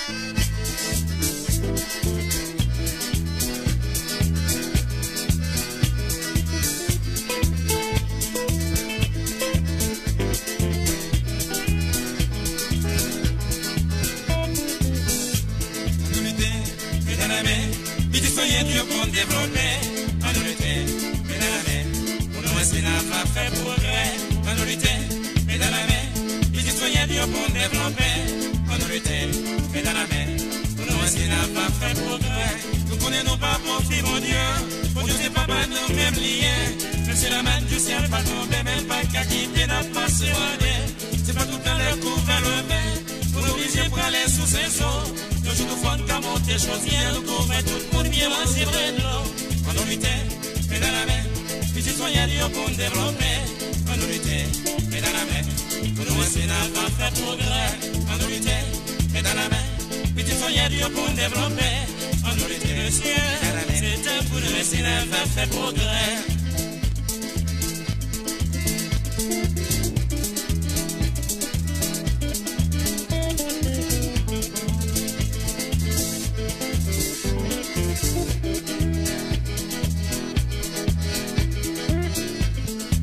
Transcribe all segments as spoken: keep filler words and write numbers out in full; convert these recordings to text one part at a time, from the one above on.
Ann nou lite, men nan la men, pitit Sonyèt yo pou n devlope. Ann nou lite, men nan la men, pou nou wè si n ap fè pwogrè. Ann nou lite, men nan la men, pitit Sonyèt yo pou n devlope. Ann nou lite, men nan la men, pou nou wè si n ap fè pwogrè. Nou konnen nou pa pwofit Bondye. Bondye se papa nou menm li ye. Menm si la mann di syèl pa tonbe, men l pa ka kite n ap pase ane. Se pa tout tan lè kouvè leve, pou nou oblije prale sou sezo. Yon jou tou fò n ka monte chodyè, nou kouvè tout moun byen, manje, bwè dlo. Ann nou lite, men nan la men, pitit Sonyèt yo pou n devlope. Ann nou lite, men nan la men, pou nou wè si n ap fè pwogrè. Ann nou lite, men nan la men, pitit Sonyèt yo pou n devlope. Ann nou lite, mesye, men nan la men, se tan pou nou wè si n ap fè pwogrè.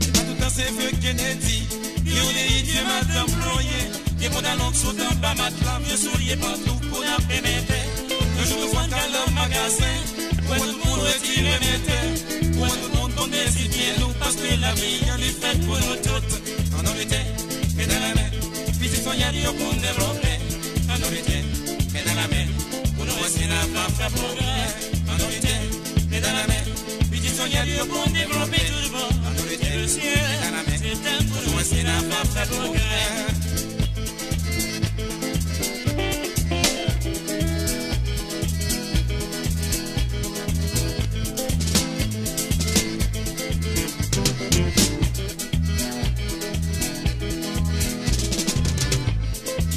Se pa tout tan se vye Kennedy, vye Odeyi, vye madanm Ploye, vye pantalon k sot anba matla, vye soulye pantouf pou n ap mete. Yon jou tou fò n ka al nan magazen, pou wè tout moun retire mete, pou wè tout moun konn mezi pye nou, paske lavi a li fèt pou nou tout. Ann nou lite, men nan la men, pitit Sonyèt yo pou n devlope. Ann nou lite, men nan la men, pou nou wè si n ap fè pwogrè. Ann nou lite, men nan la men, pitit Sonyèt yo pou n devlope tout bon. Ann nou lite, men nan la men, se tan pou nou wè si n ap fè pwogrè.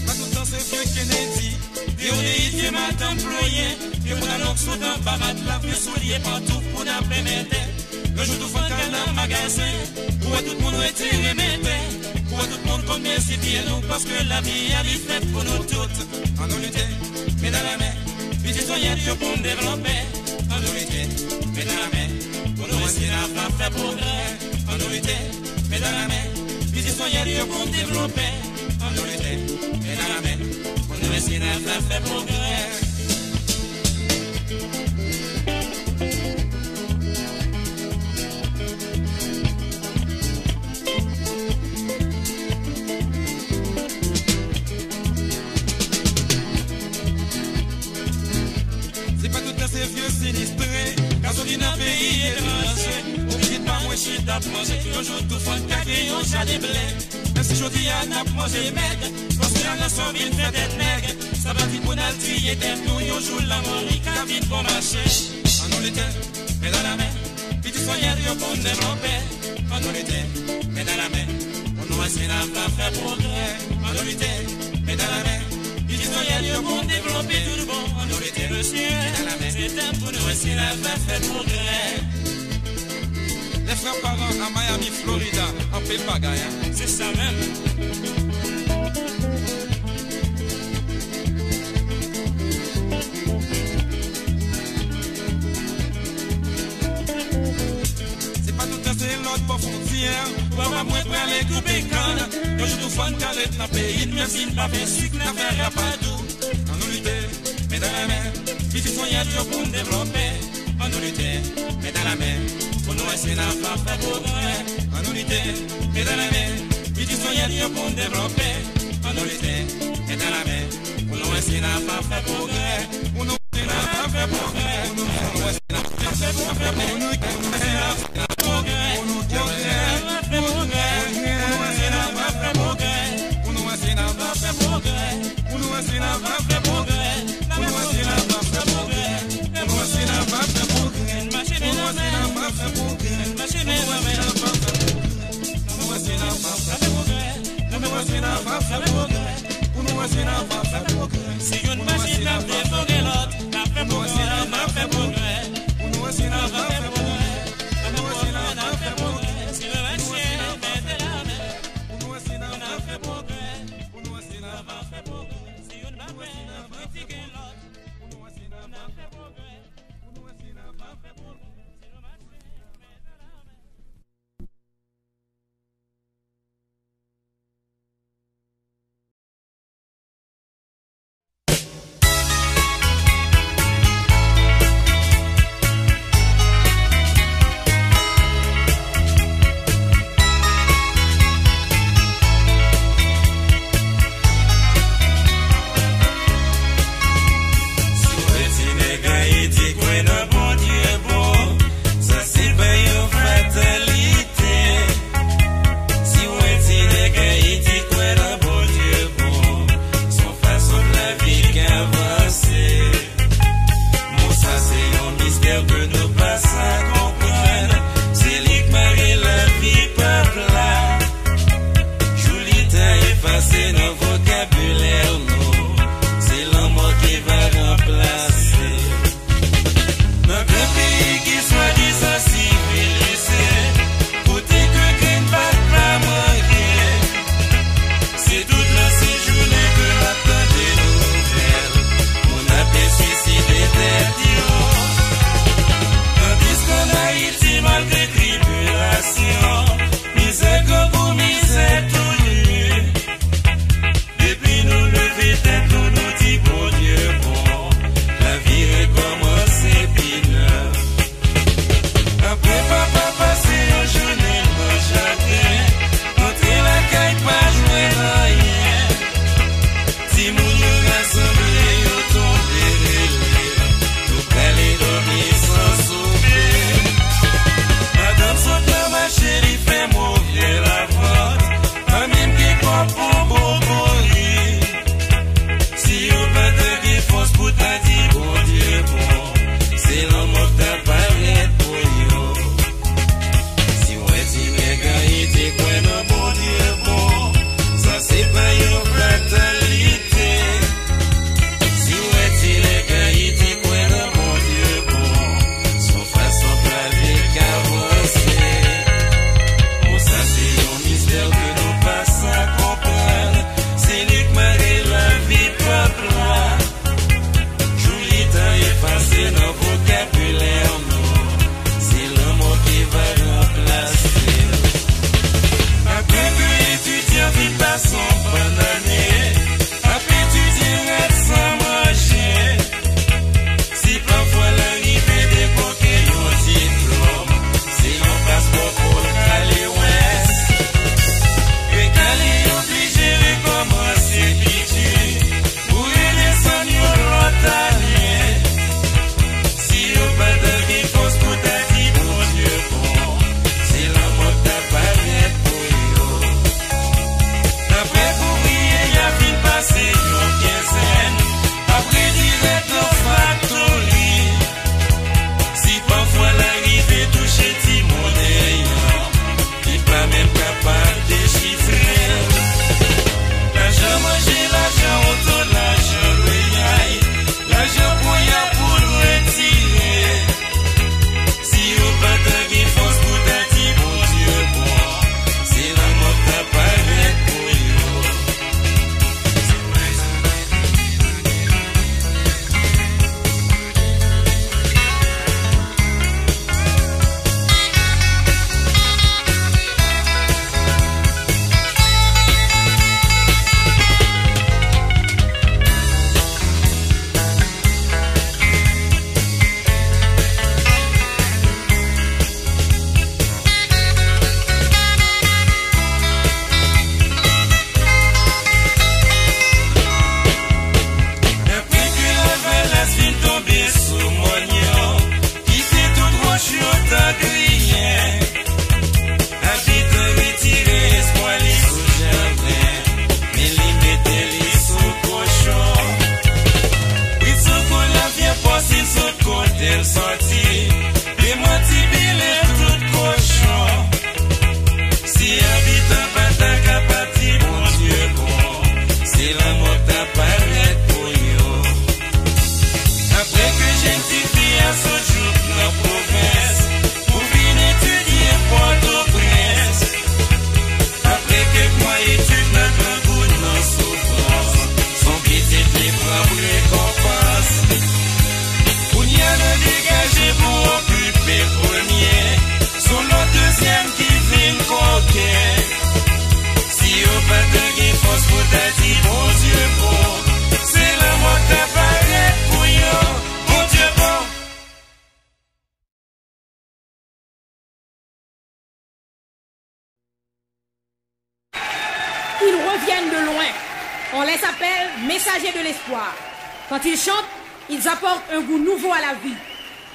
Pa tout tan se vye Kennedy, vye Odeyi, vye madanm Ploye, vye pantalon k sot anba matla, vye soulye pantouf pou n ap mete. Yon jou tou fò n ka al nan magazen, pou wè tout moun retire mete, pou wè tout moun konn mezi pye nou, paske lavi a li fèt pou nou tout. Ann nou lite, men nan la men, pitit Sonyèt yo pou n devlope. Ann nou lite, men nan la men, pou nou wè si n ap fè pwogrè. Ann nou lite, men nan la men, pitit Sonyèt yo pou n devlope. Ann nou lite, men nan la men, pou nou wè si n ap fè pwogrè. Se pa tout tan se vye sinistre, gazolin nan peyi etranje. Ou pitit pa mwen chita ap manje, yon jou tou fò n ka gen yon jaden ble. Menm si jodi a n ap manje mèg, paske a ranson vin fè tèt nèg. Sa pa di pou n al tiye tèt nou, yon jou lanmò li ka vin bon mache. Ann nou lite, men nan la men, pitit Sonyèt yo pou n devlope. Ann nou lite, men nan la men, pou nou wè si n ap fè pwogrè. Ann nou lite, men nan la men, pitit Sonyèt yo pou n devlope tout bon. Ann nou lite, men nan la men, se tan pou nou wè si n ap fè pwogrè. Les frères parents à Miami, Florida, anpil bagay, hein. Se sa menm. Se pa tout tan se lòt bò fwontyè, papa mwen prale koupe kann. Yon jou tou fò n ka ret nan peyi n, menm si n pa fè sik nan fè rapadou. Ann nou lite, men nan la men, pitit Sonyèt yo pou n devlope. Ann nou lite, men nan la men, pou nou wè si n ap fè pwogrè. Ann nou lite, men nan la men, pitit Sonyèt yo pou n devlope. Ann nou lite, men nan la men, pou nou wè si n ap fè pwogrè. Pou nou wè si n ap fè pwogrè. Pou nou wè si n ap fè pwogrè. Pou nou wè si n ap fè pwogrè. Pou nou wè si n ap fè pwogrè. Pou nou wè si n ap fè pwogrè. Pou nou wè si n ap fè pwogrè. Pou nou wè si n ap fè pwogrè. Pou nou wè si n ap fè pwogrè. Pou nou wè si n ap fè pwogrè. Pou nou wè si n ap fè pwogrè. Pou nou wè si n ap fè pwogrè. Pou nou wè si n ap fè pwogrè. Pou nou wè si n ap fè pwogrè. Si youn pa chita ap devore lòt, n ap fè pwogrè, n ap fè pwogrè. Pou nou wè si n ap fè pwogrè. Pou nou wè si n ap fè pwogrè. Si nou mache, mete lamen. Pou nou wè si n ap fè pwogrè. Pou nou wè si n ap fè pwogrè. Si youn pa fè, n ap kritike. Viennent de loin. On les appelle messagers de l'espoir. Quand ils chantent, ils apportent un goût nouveau à la vie.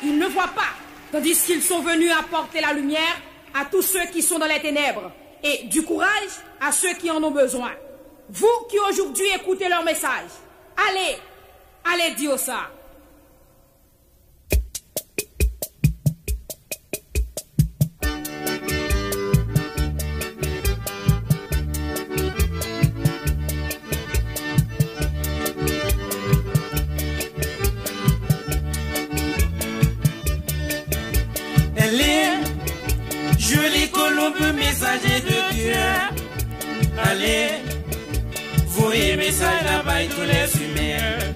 Ils ne voient pas, tandis qu'ils sont venus apporter la lumière à tous ceux qui sont dans les ténèbres et du courage à ceux qui en ont besoin. Vous qui aujourd'hui écoutez leur message, allez, allez dire ça. Elle est jolie colombe, messager de Dieu. Allez, voyez message là-bas et tous les humains.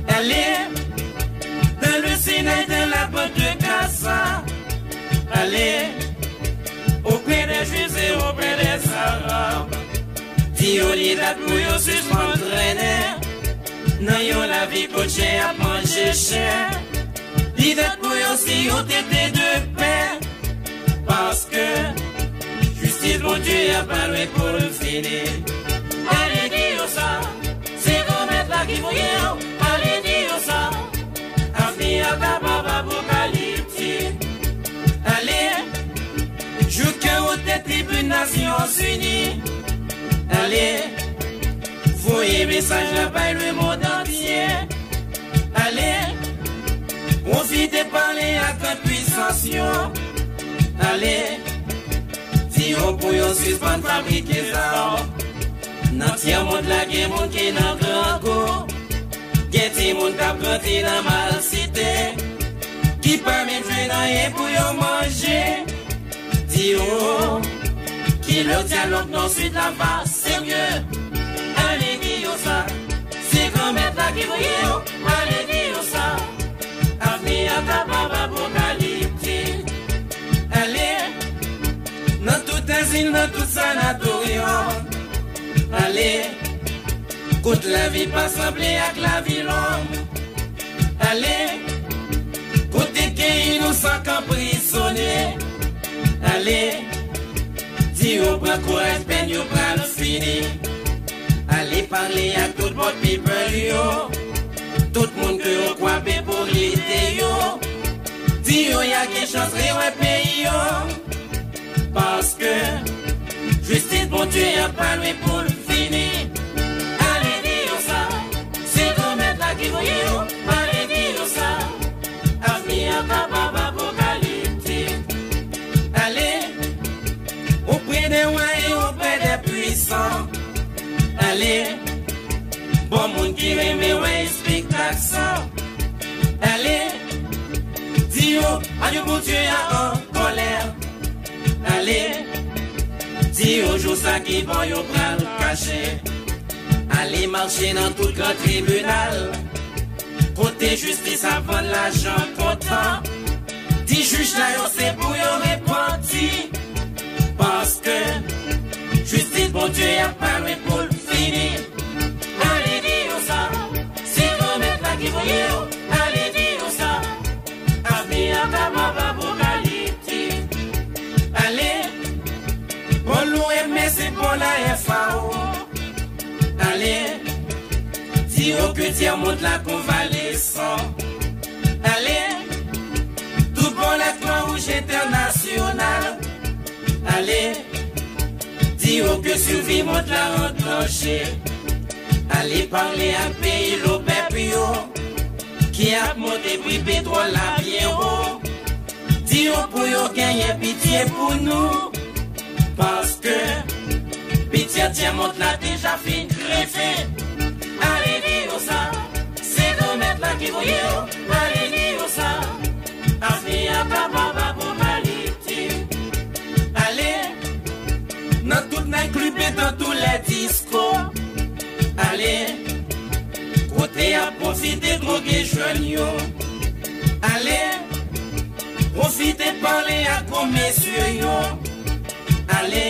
Allez, dans le Sinaï, dans la bande de Gaza. Allez, auprès des Juifs et auprès des Arabes. Di yo li dat pou yo sispann trennen nan yon lavi kot chen ap manje chen. Li dat pou yo si yo tete de pè. Paske jistis Bondye a pa lwen pou l fini. Ale di yo sa, se Granmèt la ki voye yo. Ale di yo sa, avni a kapab apokaliptik. Ale, jouk yo te tribin Nasyonzini. Ale, voye mesaj la bay lemonn antye. Ale, pwofite pale ak gran pwisans yo. Ale, di yo pou yo sispann fabrike zam. Nan tyèmonn la gen moun ki nan grangou. Gen timoun k ap grandi nan malsite, ki pa menm jwenn anyen pou yo manje. Di yo, ki lè dyalòg nan Sid la va serye. Ale di yo sa, se Granmèt la ki voye yo. Ale di yo sa, avni a kapab apokaliptik. Ale, nan tout azil, nan tout sanatoryòm. Ale, kot lavi pa sanble ak lavi lòm. Ale, kote gen inosan k anprizone. Ale, di yo pran kouraj, pèn yo pral fini. Ale pale ak tout bòt pipèl yo. Tout moun ke yo kwape pou lite yo. Di yo y a gen chans rewè peyi yo. Paske jistis Bondye a pa lwen pou l fini. Ale di yo sa, se Granmèt la ki voye yo. Ale di yo sa, avni a kapab apokaliptik. Ale, auprès des rois et auprès des puissants. Ale, bon moun ki renmen wè espektak sa. Ale, di yo, adye Bondye a an kòlè. Ale, di yo jou sa ki bon yo pral kache. Ale mache nan tout gran tribinal, kote jistis ap vann lajan kontan. Di jij la yo se pou yo repanti, paske jistis Bondye a pa lwen pou l fini. Ale di yo sa, se Granmèt la ki voye yo. Ale di yo sa, avni a kapab apokaliptik. Ale, bon lou enmen se bon la F A O. Ale, di yo ke tyèmonn la konvalesan. Ale, tout bon la Kwawouj entènasyonal. Ale, di yo ke sivi mond la an danje. Ale pale ak peyi lopèp yo, ki ap monte pri petwòl la byen wo. Di yo pou yo genyen pitye pou nou, paske pitye tyèmonn la deja fin grefe. Ale di yo sa, se Granmèt la ki voye yo. Ale di yo sa, avni a kapab apokaliptik. Ale, nan tout nèg klib e dans tous les discos. Ale, kote y ap pwofite dwoge jèn yo. Ale, pwofite pale ak gwo mesye yo. Ale,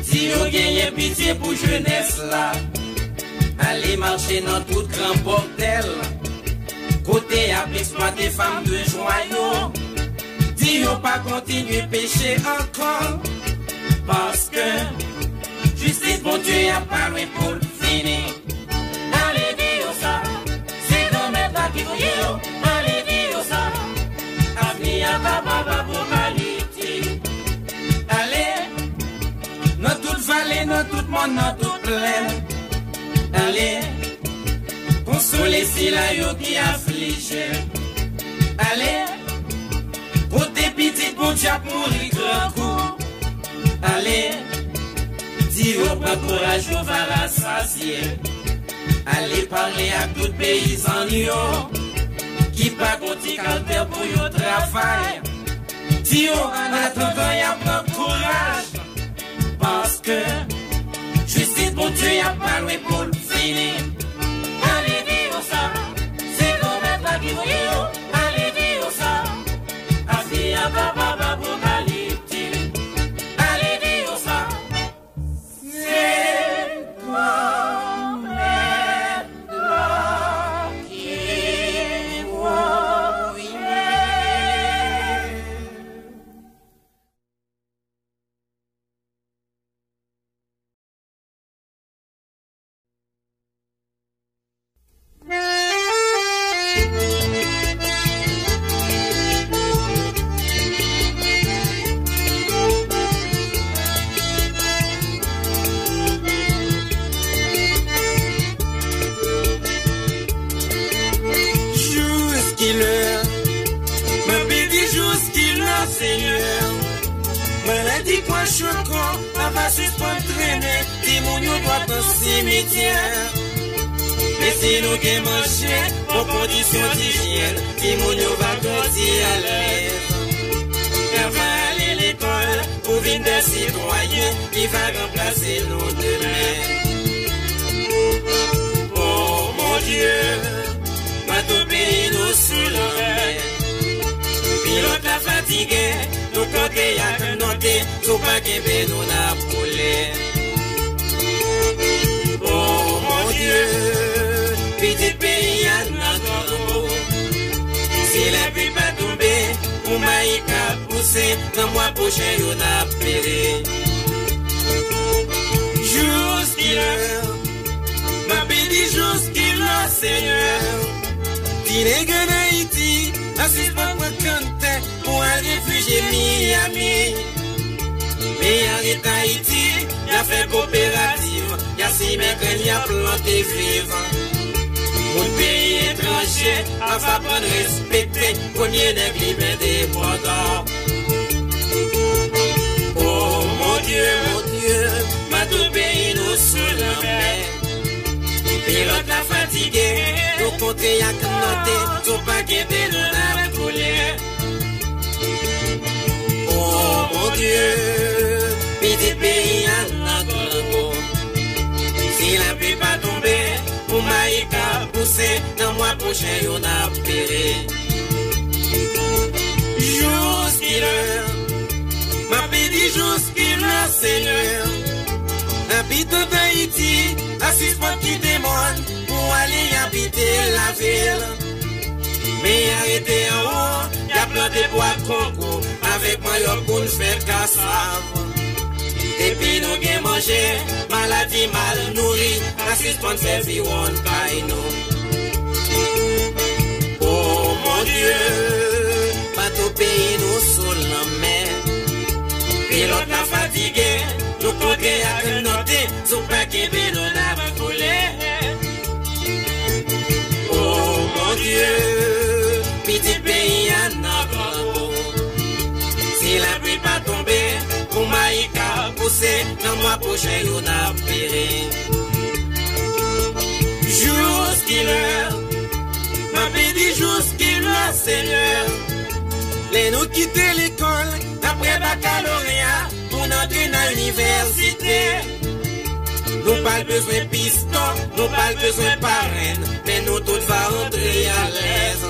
di yo genyen pitye pou jenès la. Ale mache nan tout gran bòtèl, kote y ap eksplwate fanm de jwa yo. Di yo pa kontinye peche ankò, paske jistis Bondye a pa lwen pou l vini. Ale di yo sa, se Granmèt la ki voye yo. Ale di yo sa, avni a kapab apokaliptik. Ale, nan tout vale, nan tout mòn, nan tout plèn. Ale, konsole sila yo ki aflije. Ale, kote pitit Bondye ap mouri grangou. Ale, di yo pran kouraj, yo va rasasye. Ale pale ak tout peyizan yo ki pa gon ti kal tè pou yo travay. Di yo annatandan y ap pran kouraj, paske jistis Bondye a pa lwen pou l vini. Ale di yo sa, se Granmèt la ki voye yo. Ale di yo sa, avni a kapab apokaliptik. Ale di yo sa, se Granmèt la ki voye. Jouskilè, m ap pedi jouskilè, Senyè. Maladi pwa chokon pa va sispann trennen, timoun yo dwat nan simityè. Men si nou gen manje, bon kondisyon dijyèn, timoun yo va grandi alèz. Y ap ale lekòl pou vin de sitwayen ki va ranplase nou demen. O mon Dye, bato peyi nou sou lanmè. Pilòt la fatige, nou konte ak nòte, si w pa kenbe nou n ap boule. O mon Dye, pitit peyi a nan granmo. Si lapli pa tonbe, pou mayi ka pouse, nan mwa pwochen yo n ap pere. Jouskilè, m ap pedi jouskilè, Senyè. Ti nèg ann Ayiti a sispann pran kanntè pou al refijye Miami. Men y a ret Ayiti, y a fè koperativ, y a simen grenn, y a plante viv. Moun peyi etranje a va aprann respekte premye nèg lib endepandan. O mon Dye, mon Dye, bato peyi nou sou lanmè. Pilòt la fatige, nou konte ak nòte, si w pa kenbe nou n ap boule. O mon Dye, pitit peyi a nan granmo. Si lapli pa tonbe, pou mayi ka pouse, nan mwa pwochen yo n ap pere. Jouskilè, m ap pedi jouskilè, Senyè. Abitan Dayiti a sispann kite mòn pou ale abite lavil. Men y a rete anwo, y a plante bwa koko avèk manyòk pou n fè kasav. Depi nou gen manje, maladi, malnouri a sispann fè viwonn kay nou. O mon Dye, bato peyi nou sou lanmè. Pilòt la fatige, nou konte ak nòte, si w pa kenbe nou n ap boule. O mon Dye, pitit peyi a nan granmo. Si lapli pa tonbe, pou mayi ka pouse, nan mwa pwochen yo n ap pere. Jouskilè, m ap pedi jouskilè, Senyè. Lè nou kite lekòl, apre bakaloreya, pou n antre nan inivèsite. Nou pa bezwen piston, nou pa bezwen parenn, men nou tout va antre alèz.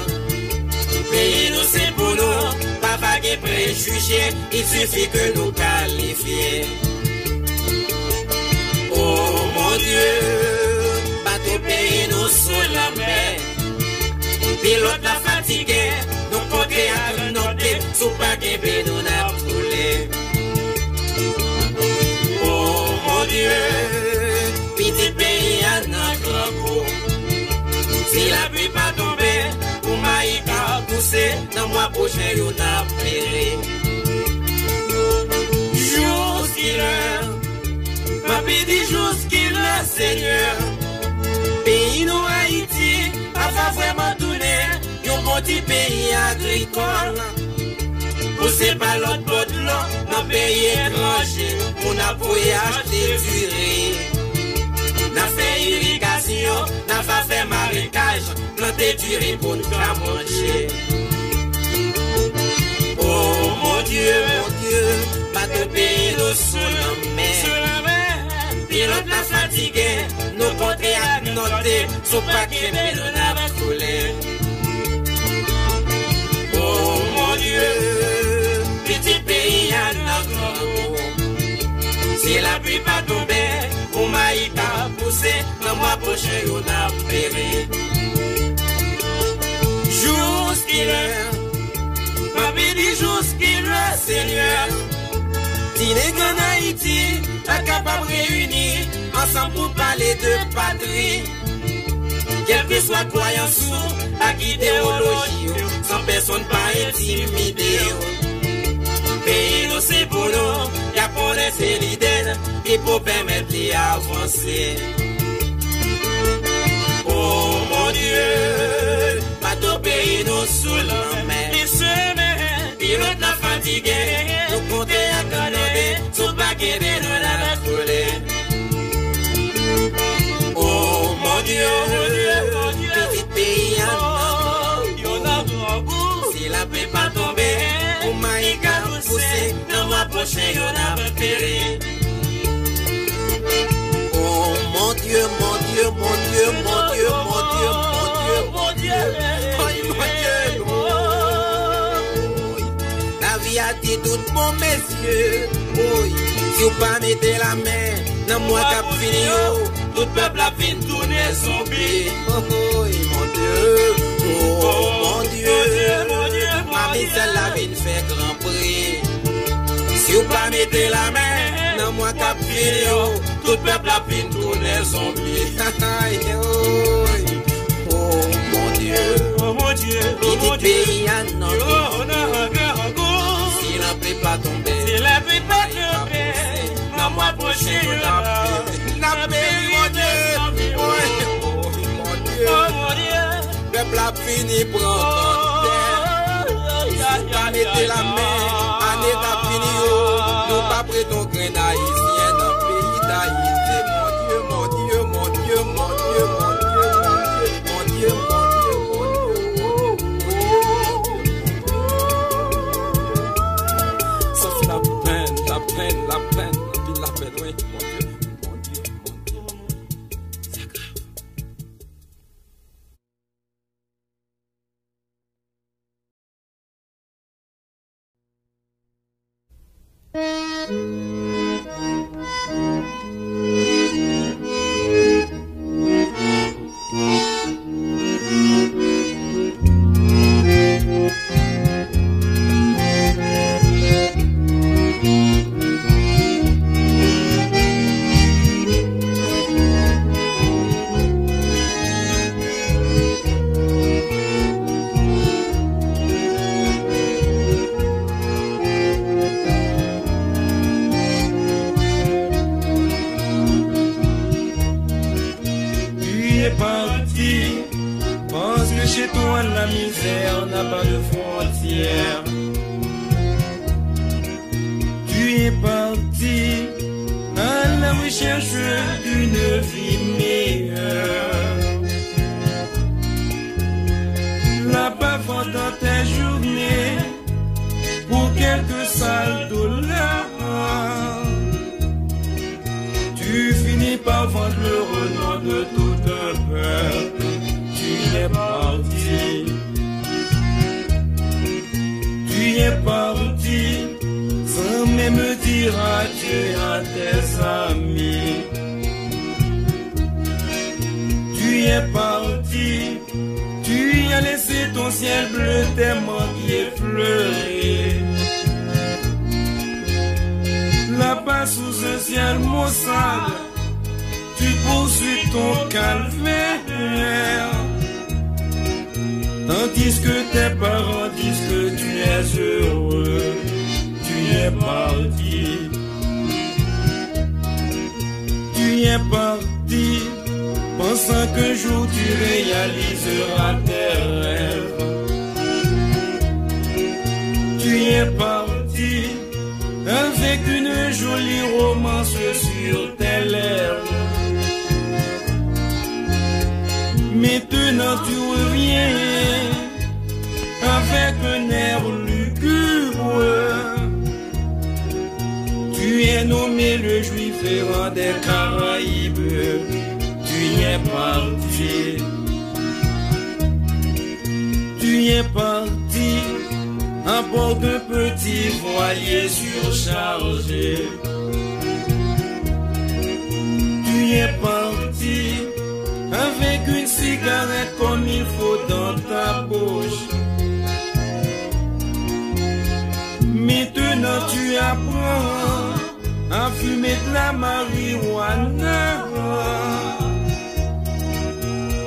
Peyi nou se pou nou, pa va gen prejije, il sifi ke nou kalifye. O mon Dye, bato peyi nou sou lanmè. Pilòt la fatige, nou konte ak nòte, si w pa kenbe nou n ap boule. O mon Dye, Nan mwa pwochen yo n ap pere. Jouskilè? M ap di jouskilè, Senyè? Peyi nou Ayiti ap vrèman tounen yon bon ti peyi agrikòl. Pouse pa lòt bò dlo nan peyi etranje, moun ap voye achte diri. N ap fè irigasyon, n ap fè marekaj, plante diri pou n ka manje. O mon Dye, mon Dye, bato peyi nou sou lanmè. Pilòt la fatige, nou kontre ak nòte, si w pa kenbe nou n ap koule. O mon Dye, pitit peyi a nan grangou. Si lapli pa tonbe, pou mayi ka pouse, nan mwa pwochen yo n ap pere. Jouskilè? M ap di jouskilè, Senyè? Ti nèg ann Ayiti pa kapab reyini ansanm pou pale de patri. Kèlkeswa kwayans ou ak idewoloji w, san pèsonn pa entimide w. Peyi nou se pou nou, y ap konnen se lidè n ki pou pèmèt li avanse. O mon Dye, bato peyi nou sou lanmè. Pilòt la fatige, nou kontre ak nòte, si w pa kenbe nou n ap koule. O mon Dye, pitit peyi a nan grangou. Si lapli pa tonbe, pou mayi ka pouse, nan mwa pwochen yo n ap pere. O mon Dye, mon Dye, mon Dye, mon Dye, mon Dye, mon Dye. Ay, mon Dye. Lavi a di tout bon, mesye. Woy, si w pa mete lamen nan mwa k ap vini yo, tout pèp la ap vin tounen zonbi. Woy, mon Dye. O mon Dye. Mamizèl la vin fè gran pri. Si w pa mete lamen nan mwa k ap vini yo, tout pèp la ap vin tounen zonbi. Ay, woy. O mon Dye. Pitit peyi a nan grangou. Si lapli pa tonbe, nan mwa pwochen yo n ap peri, mon Dye. Woy, mon Dye. Pèp la ap vini pran kòntè. Si w pa mete lamen, ane k ap vini yo, nou p ap ret yon grenn ayisyen nan peyi Dayiti. Mon Dye, mon Dye, mon Dye, mon Dye. Sa se lapenn, lapenn, lapenn, anpil lapenn, wi. Mon Dye, mon Dye, mon Dye, mon Dye. Sa grav. Tu es parti, parce que chez toi la misère n'a pas de frontières. Tu es parti à la recherche d'une vie meilleure. Là-bas, pendant tes journées, pour quelques sales dollars, tu finis par vendre le renom de tout un peuple. Tu es parti. Tu es parti sans même dire adieu à tes amis. Tu es parti, tu as laissé ton ciel bleu, tes manguiers fleurir. Là-bas sous un ciel maussade, tu poursuis ton calvaire. Tandis que tes parents disent que tu es heureux, tu es parti. Tu es parti, pensant qu'un jour tu réaliseras tes rêves. Tu es parti avec une jolie romance sur tes lèvres. Maintenant tu reviens avec un air lugubre. Tu es nommé le juif errant des Caraïbes. Tu es parti. Tu es parti à bord d'un petit voilier surchargé. Tu es parti avec une cigarette comme il faut dans ta bouche. Maintenant tu apprends à fumer de la marijuana.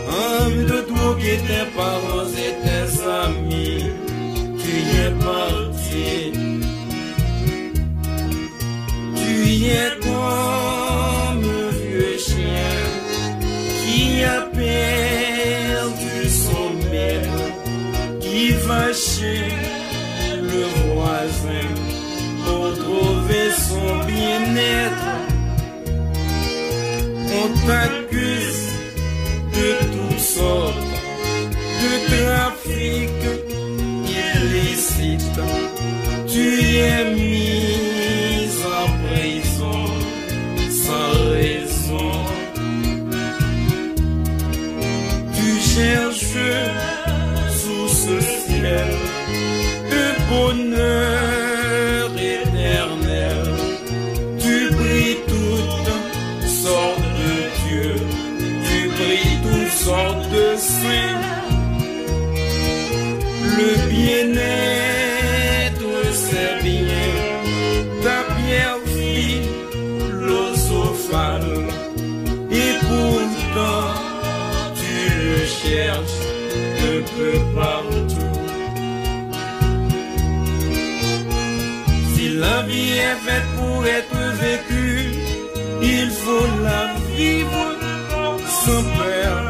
En vue de droguer tes parents et tes amis, tu es parti. Tu es comme un vieux chien qui a perdu son maître, qui va chez le voisin pour trouver son bien-être. On t'accuse de toutes sortes de trafic illicite. Tu es mis en prison sans raison. Tu cherches sous ce ciel un bonheur éternel. Tu pries toutes sortes de dieux, tu pries toutes sortes de saints. Le bien-être, c'est bien ta pierre philosophale. Et pourtant, tu le cherches un peu partout. Si la vie est faite pour être vécue, il faut la vivre sans peur.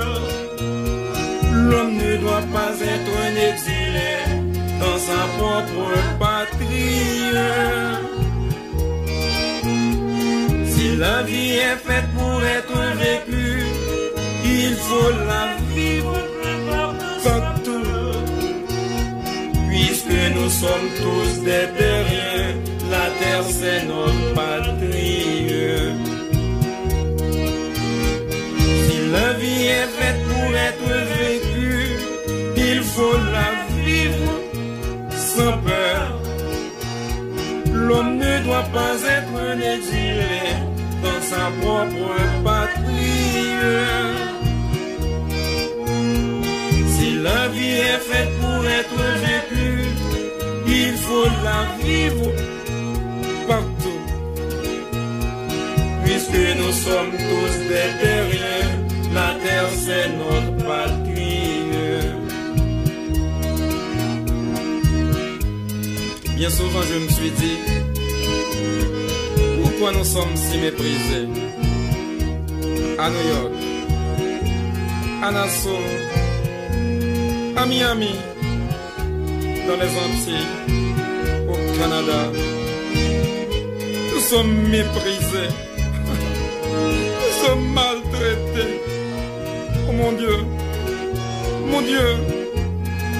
L'homme ne doit pas être un exilé dans sa propre patrie. Si la vie est faite pour être vécue, il faut la vivre partout. Puisque nous sommes tous des terriens, la terre c'est notre patrie. Si la vie est faite pour être vécue, il faut la vivre sans peur. L'homme ne doit pas être un exilé dans sa propre patrie. Si la vie est faite pour être vécue, il faut la vivre partout. Puisque nous sommes tous des terriens, la terre c'est notre patrie. Bien souvent, je me suis dit, pourquoi nous sommes si méprisés? À New York, à Nassau, à Miami, dans les Antilles, au Canada, nous sommes méprisés. Nous sommes maltraités. Oh mon Dieu, mon Dieu,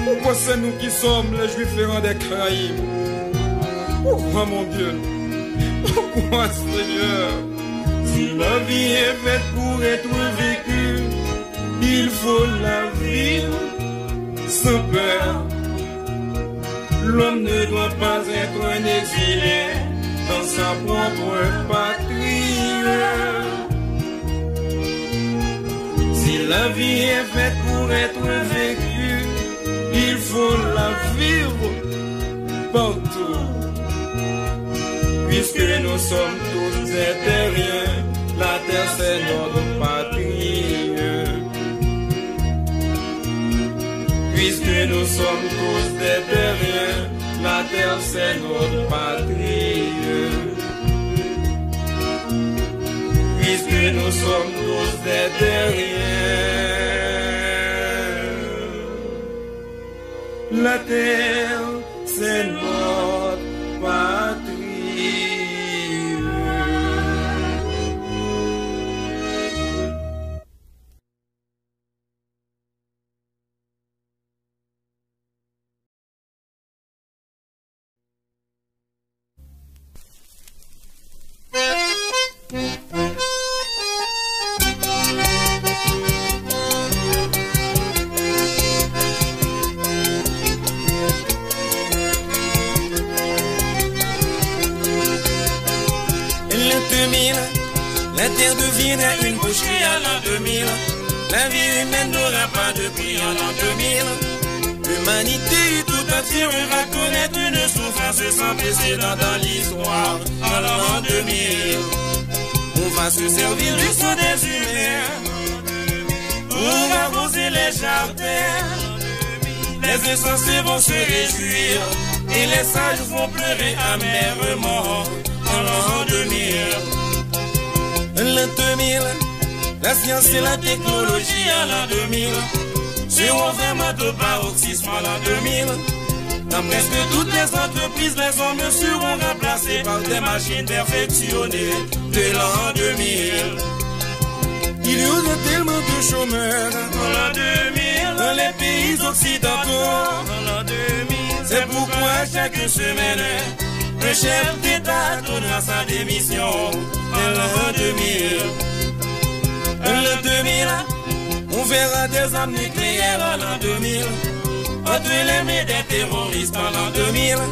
pourquoi c'est nous qui sommes les Juifs errants des Caraïbes? Pourquoi, mon Dieu? Pourquoi, Seigneur? Si la vie est faite pour être vécue, il faut la vivre sans peur. L'homme ne doit pas être un exilé dans sa propre patrie. Si la vie est faite pour être vécue, il faut la vivre partout. Puisque nous sommes tous des terriens, la terre c'est notre patrie. Puisque nous sommes tous des terriens, la terre c'est notre patrie. Puisque nous sommes tous des terriens, la terre c'est notre patrie. L'an deux mille, la terre deviendra une boucherie à l'an deux mille. La vie humaine n'aura pas de prix à l'an deux mille. L'humanité tout entière va connaître une souffrance sans précédent dans l'histoire. À l'an deux mille, on va se servir du sang des humains pour arroser les jardins. Les insensés vont se réjouir et les sages vont pleurer amèrement. En l'an deux mille, l'an deux mille, la science et la technologie à l'an deux mille seront vraiment au paroxysme à l'an deux mille. Dans presque toutes les entreprises, les hommes seront remplacés par des machines perfectionnées de l'an deux mille. Il y aura tellement de chômeurs en l'an deux mille dans les pays occidentaux. En l'an deux mille, c'est pourquoi chaque semaine, le chef d'État donnera sa démission. En l'an deux mille, en l'an deux mille, on verra des armes nucléaires en l'an deux mille entre les mains des terroristes en l'an deux mille.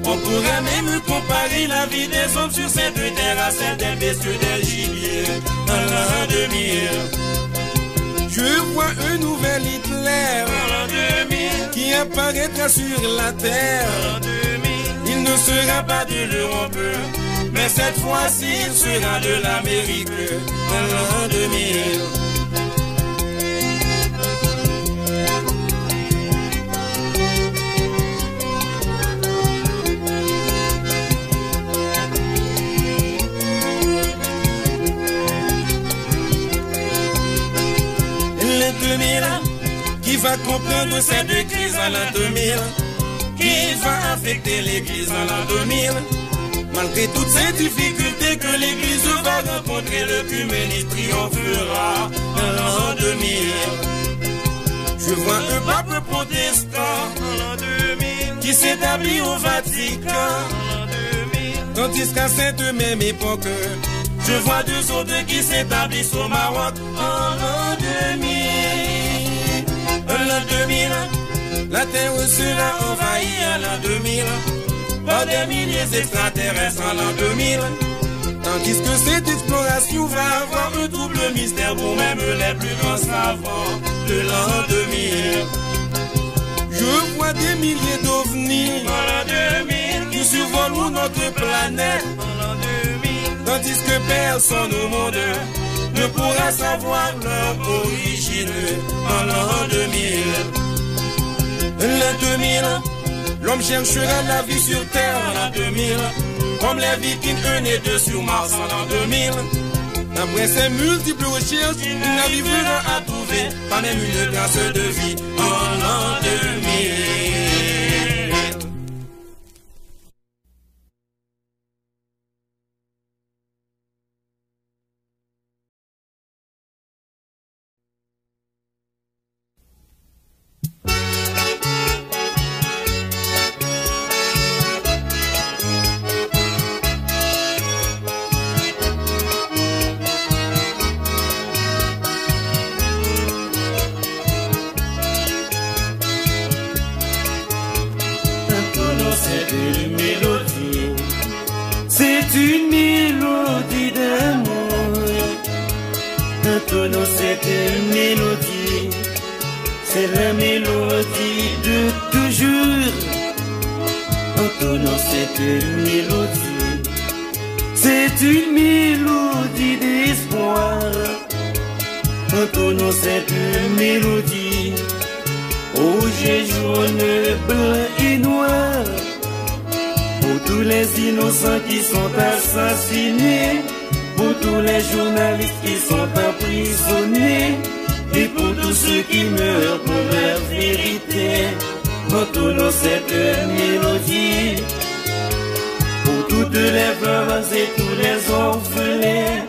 On pourrait même comparer la vie des hommes sur cette terre à celle des bestiaux, des gibiers en l'an deux mille. Je vois un nouvel Hitler en l'an deux mille qui apparaîtra sur la terre. En l'an deux mille, il ne sera pas de l'Europe, mais cette fois-ci, il sera de l'Amérique en l'an deux mille. L'an deux mille, qui va comprendre ces deux crises en l'an deux mille, qui va affecter l'Église en l'an deux mille. Malgré toutes ces difficultés que l'Église va rencontrer, l'œcuménisme triomphera en l'an deux mille. Je vois un pape protestant en l'an deux mille qui s'établit au Vatican en l'an deux mille, tandis qu'à cette même époque, je vois deux autres qui s'établissent au Maroc en l'an deux mille. En l'an deux mille, la terre sera envahie en l'an deux mille par des milliers d'extraterrestres en l'an deux mille. Tandis que cette exploration va avoir un trouble mystère pour même les plus grands savants de l'an deux mille. Je vois des milliers d'ovnis en l'an deux mille qui survoleront notre planète en l'an deux mille, tandis que personne au monde ne pourra savoir leur origine en l'an deux mille. L'an deux mille, l'homme cherchera la vie sur terre en l'an deux mille, comme les Vikings, un et deux sur Mars en l'an deux mille. D'après ses multiples recherches, il n'arrivera à trouver pas même une trace de vie en l'an deux mille. Tantôt non, c'est une mélodie. C'est une mélodie d'amour. Tantôt non, c'est une mélodie. C'est la mélodie de toujours. Tantôt non, c'est une mélodie. C'est une mélodie d'espoir. Tantôt non, c'est une mélodie. Rouge et jaune, blanc et noir, pour tous les innocents qui sont assassinés, pour tous les journalistes qui sont emprisonnés, et pour tous ceux qui meurent pour la vérité. Entonons cette mélodie pour toutes les veuves et tous les orphelins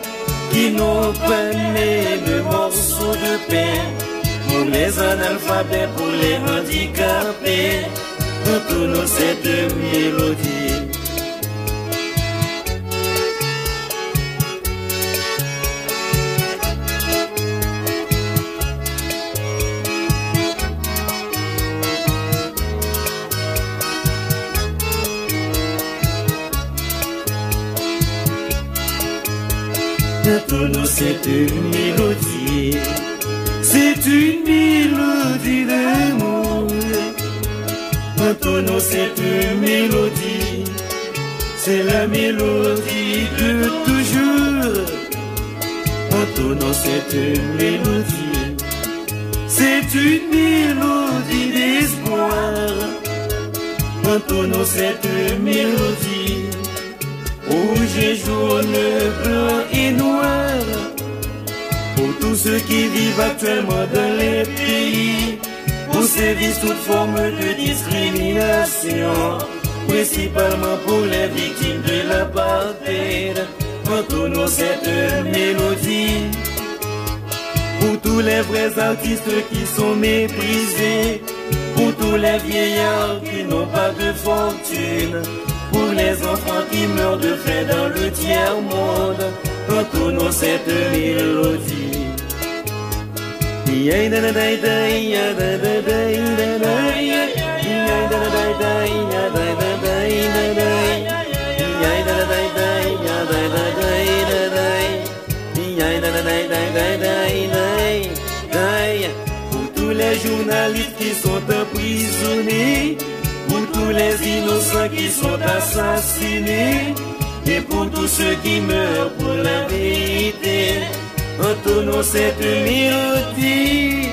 qui n'ont pas même un morceau de pain. Pour les analphabètes, pour les handicapés, entonons cette mélodie. Entonons cette mélodie. C'est une mélodie d'amour. Entonons cette mélodie. C'est la mélodie de toujours. Entonons cette mélodie. C'est une mélodie d'espoir. Entonons cette mélodie. Rouge et jaune, blanc et noir. Pour tous ceux qui vivent actuellement dans les pays où sévissent toutes formes de discrimination, principalement pour les victimes de l'apartheid, entonons cette mélodie. Pour tous les vrais artistes qui sont méprisés, pour tous les vieillards qui n'ont pas de fortune, pour les enfants qui meurent de faim dans le tiers-monde, entonons cette mélodie. Pour tous les journalistes qui sont emprisonnés, pour tous les innocents qui sont assassinés, et pour tous ceux qui meurent pour la vérité, entonons cette mélodie.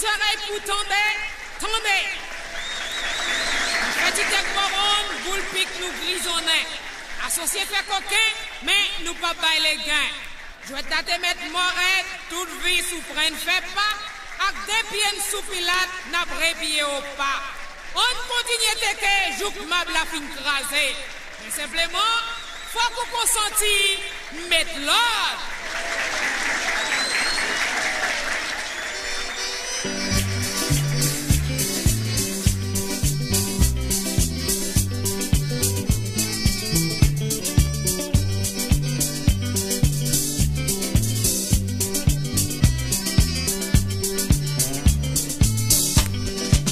Zòrèy pou tande, tande. Fè ti tèt bò wonn, boul pik nou grizonnen. Asosye fè koken, men nou p ap bay legen. Jwèt la te mèt mò rèd, tout vi sou fren n fè pa, ak de pye n sou pilat, n ap repiye opa. Ann kontinye teke jouk mab la fin kraze. Men senpleman, fòk ou konsanti met lòd.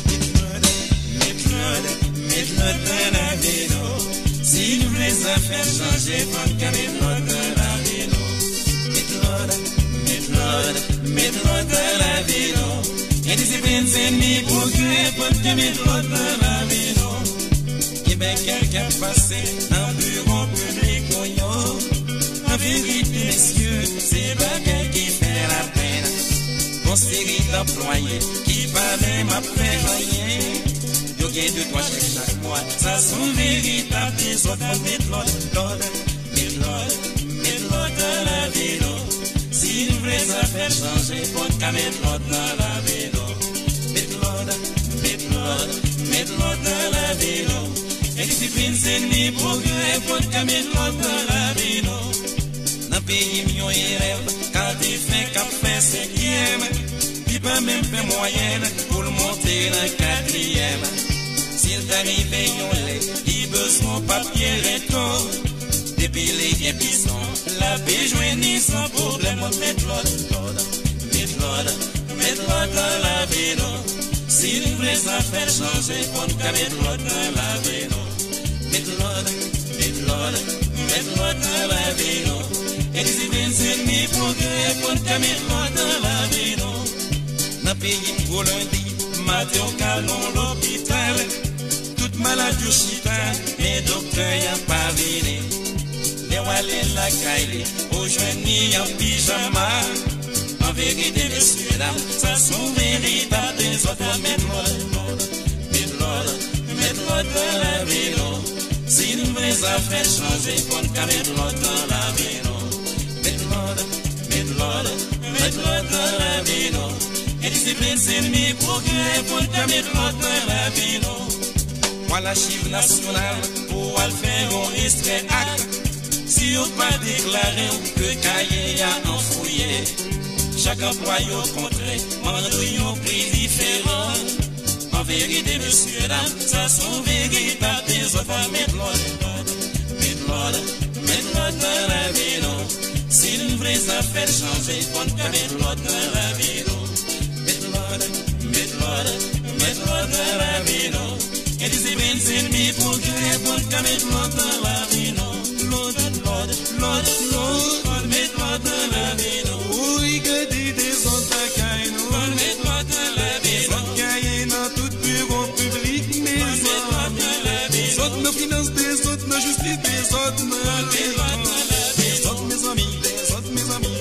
Met lòd, met lòd, met lòd nan lavi nou. Si nou vle zafè chanje, fò n ka met lòd nan lavi nou. Met lòd, met lòd, met lòd nan lavi nou. Endisiplin se ènmi pwogrè, fò n ka met lòd nan lavi nou. Gen bagay k ap pase nan biwo piblik nou yo. An verite, mesye, se bagay ki fè lapenn. Gon seri danplwaye ki pa menm ap fè anyen. Yo gen de twa chèk chak mwa, sa se yon veritab dezòd. Fò n met lòd, lòd, met lòd, met lòd nan lavi nou. Si nou vle zafè chanje, fò n ka met lòd nan lavi nou. Met lòd, met lòd, met lòd nan lavi nou. Endisiplin se ènmi pwogrè, fò n ka met lòd nan lavi nou. Nan peyi m, yon elèv ka defen k ap fè senkyèm, li pa menm fè mwayèn pou l monte nan katriyèm. Si l ta rive yon lè, li bezwen papye rento, depi li gen pizon, l ap jwenn li san pwoblèm. Met lòd, lòd, met lòd, met lòd nan lavi nou. Si n vle zafè chanje, fò n ka met lòd nan lavi nou. Met lòd, met lòd, met lòd nan lavi nou. Endisiplin se ènmi pwogrè, fò n ka met lòd nan lavi nou. Nan peyi m, gwo lendi maten, w ka nan lopital. Tout malad yo chita, men doktè a pa vini. Lè w ale lakay li, ou jwenn li an pijama. An verite, mesye dam, sa se yon veritab dezòd. Met lòd, met lòd, met lòd nan lavi nou. Si n vle zafè chanje, fò n ka met lòd nan lavi nou. Met lòd, met lòd, met lòd nan lavi nou. Endisiplin se ènmi pwogrè, fò n ka met lòd nan lavi nou. W al achiv nasyonal pou w al fè yon ekstrè ak. Si yo pa deklare w ke kaye a anfouye, chak anplwaye w kontre mande w yon pri diferan. An verite, mesye dam, sa se yon veritab dezòd. Fò n met lòd, met lòd, met lòd nan lavi nou. Si n vle zafè chanje, fò n ka met lòd nan lavi nou. Met lòd, met lòd, met lòd nan lavi nou. Endisiplin se ènmi pwogrè, fò n ka met lòd nan lavi nou. Lòd, lòd, lòd, lòd, fò n met lòd nan lavi nou. Woy, gade dezòd lakay nou. Fò n met lòd nan lavi nou. Dezòd gaye nan tout biwo piblik, mezanmi. Dezòd nan finans, dezòd nan jistis, dezòd nan lekòl. Dezòd, mezanmi, dezòd, mezanmi.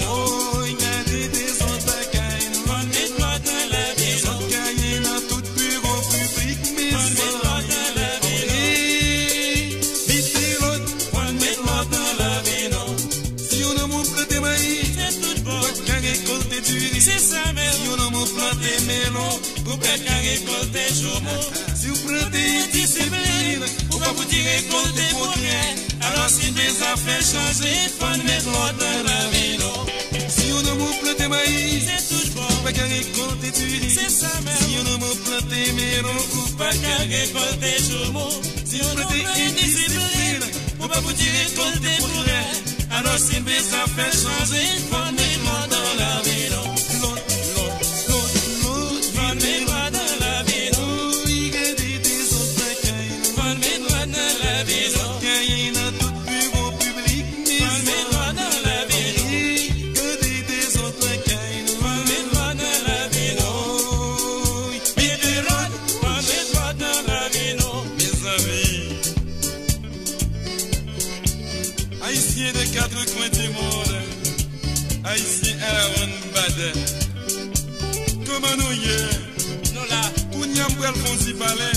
Woy, gade dezòd lakay nou. Dezòd gaye nan tout biwo piblik, mezanmi. Antre, mete lòd. Fò n met lòd nan lavi nou. Si yon nonm ou plante mayi, ou pa ka rekòlte diri. Se sa menm. Si yon nonm ou plante melon, ou pa ka rekòlte joumou. Si w plante endisiplin, ou pa pou di rekòlte pwogrè. Alò, si n vle zafè chanje, fò n met lòd nan lavi nou. Si yon nonm ou plante mayi, se tout bon, ou pa ka rekòlte diri. Se sa menm. Si yon nonm ou plante melon, ou pa ka rekòlte joumou. Si w plante endisiplin, ou pa pou di rekòlte pwogrè. Alò, si n vle zafè chanje, fò n met lòd nan lavi nou. Lòd, lòd, lòd, lòd. Fò n met lòd nan lavi nou. Woy, gade dezòd lakay nou. Fò n met lòd nan lavi nou. Dezòd gaye nan tout biwo piblik, mezanmi. Fò n met lòd nan lavi nou. Gade dezòd lakay nou. Fò n met lòd nan lavi nou. Woy, mete lòd. Fò n met lòd nan lavi nou. Mezanmi. Haïtiens des quatre coins du monde, Haïtiens à la ronde, Badè, Yon ti palè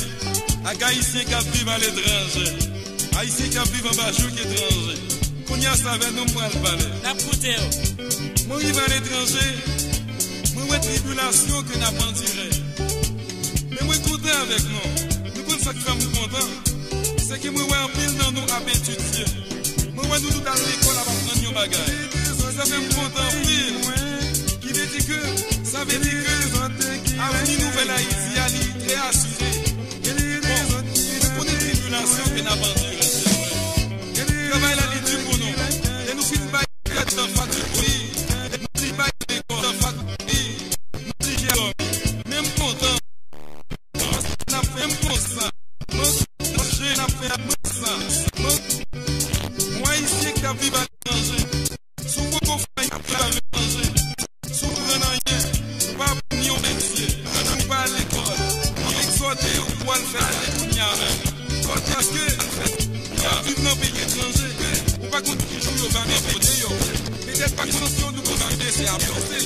ak Ayisyen k ap viv aletranje. Ayisyen k ap viv anba jouk etranje. Kounye a, se avè nou m pral pale. N ap koute w. Mwen rive aletranje, mwen wè tribilasyon ke n ap andire. Men mwen kontan avèk nou. Nou konn sa k fè m kontan? Se ke mwen wè anpil nan nou ap etidye. Mwen wè nou tout al lekòl ap aprann yon bagay. Sa fè m kontan anpil. Ki vle di ke, sa vle di ke avni Nouvèl Ayiti a, li trè asire. Bon, nou konnen tribilasyon ke n ap andire, se vre. Travay la, li di pou nou. Lè nou fin bay tèt nan fatikti, lè nou fin bay lekòl nan fatikti, nou di jè dòmi. Men m kontan. Paske n ap fè m konsa. Manje n ap fè m konsa. Yon Ayisyen ki ap viv aletranje. Si w poko fè anyen, w ap viv aletranje. Si w pa konn anyen, ou pa aprann ni yon metye, ou pa al lekòl, nou egzòte w pou w al fè sa kounye a menm. Paske, w ap viv nan peyi etranje, ou pa konn ki jou yo va mete w deyò. Petèt pa chans yo nou konsidere se avanse.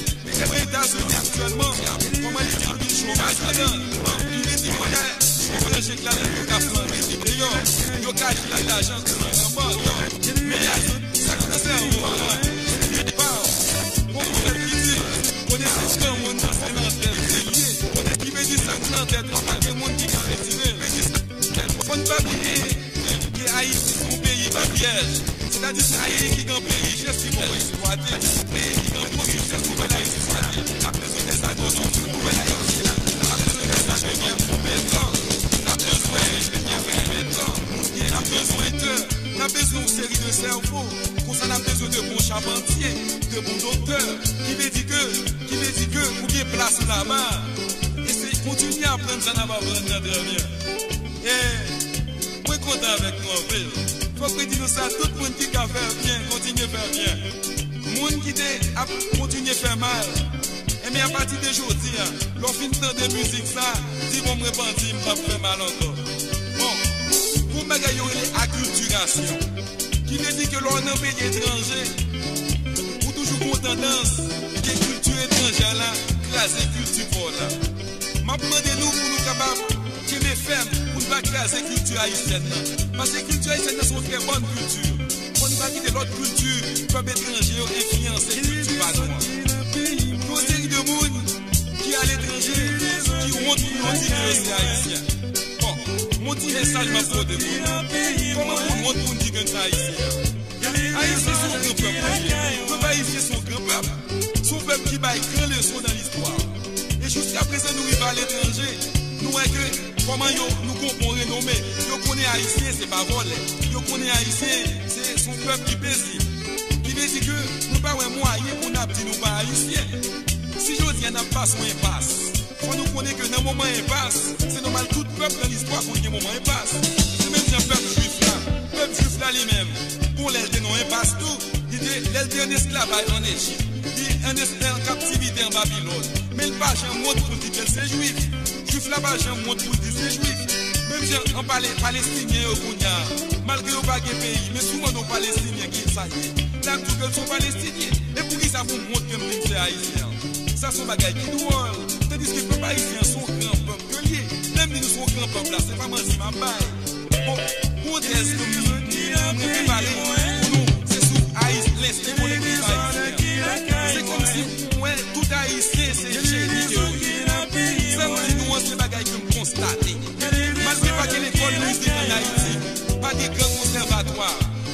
Mwen Etazini aktyèlman, kòman li di anpil chomaj ladan. Li di kounye a, etranje k la yo ka flanbe deyò, yo ka jwenn lajan nan bank. Men sa k nan sèvo a, li pa. Gon pwovèb ki di, konesans granmoun se nan tèt li ye. Ki vle di sa k nan tèt ou, pa gen moun ki ka retire l. Fò n pa bliye ke Ayiti se yon peyi ki pyèj. Sètadi se Ayiti ki gen anpil richès ki poko eksplwate. Peyi ki gen anpil richès ki poko eksplwate. N ap bezwen dèzagosi pou nouvèl Ayiti la. N ap bezwen dèzagosi pou petwòl. N ap bezwen enjenyè fè petwòl. N ap bezwen doktè. N ap bezwen yon seri de sèvo. Konsa n ap bezwen de bon chapantye, de bon doktè. Ki vle di ke, ki vle di ke ou gen plas ou laba. E se kontinye aprann sa n ap aprann nan trè byen. E mwen kontan avèk nou anpil. Fòk mwen di nou sa, tout moun ki ka fè byen, kontinye fè byen. Moun ki te ap kontinye fè mal, enben, apati de jodi a, lè w fin tande mizik sa, di, "Bon, m repanti, m p ap fè mal ankò." Bon, gon bagay yo rele akiltirasyon. Ki vle di ke lè w nan peyi etranje, ou toujou gon tandans ke kilti etranjè la kraze kilti pa w la. M ap mande nou pou nou kapab kenbe fèm, pou n pa kraze kilti ayisyèn nan. Paske kilti ayisyèn nan se yon trè bòn kilti. Fò n pa kite lòt kilti, pèp etranje yo enfliyanse kilti pa nou an. Yon seri de moun ki aletranje, ki wont pou yo di ke yo se ayisyen. Bon, yon ti mesaj m ap pote pou nou. Kòman pou n wont pou n di ke n se ayisyen? Ayisyen se yon gran pèp nou ye. Pèp ayisyen se yon gran pèp. Se yon pèp ki bay gran leson nan listwa. E jiskaprezan nou rive aletranje, nou wè ke kòman yo, nou gon bon renome. Yo konnen ayisyen se pa vòlè. Yo konnen ayisyen se, se yon pèp ki pezib. Ki vle di ke nou pa wè mwayen pou n ap di nou pa ayisyen. Si jodi a n ap pase yon enpas, fò nou konnen ke nan moman enpas, se nòmal tout pèp nan listwa konn gen moman enpas. Se menm jan pèp jwif la, pèp jwif la li menm, gon lè l te nan yon enpas tou, li te, lè l te an esklavaj an Ejip, li an es-, an kaptivite an Babilòn, men l pa janm wont pou l di ke l se jwif. Jwif la pa janm wont pou l di se jwif. Menm jan an pale, Palestinyen yo kounye a, malgre yo pa gen peyi, men si w mande yon Palestinyen ki sa l ye, l ap di w ke l se yon Palestinyen. E poukisa pou m wont ke m di m se ayisyen an? Sa se yon bagay ki dwòl. Tandiske pèp ayisyen an se yon gran pèp ke l ye. Lè m di nou se yon gran pèp la, se pa manti m ap bay. Bon, gon tèz ke m, mwen prepare pou nou, se sou Ayis-, lensten kolektif ayisyen an. Se kòmsi mwen wè tout ayisyen se jeni ke yo ye. Sa m di nou an, se bagay ke m konstate. Malgre pa gen lekòl mizik ann Ayiti, pa gen gran konsèvatwa,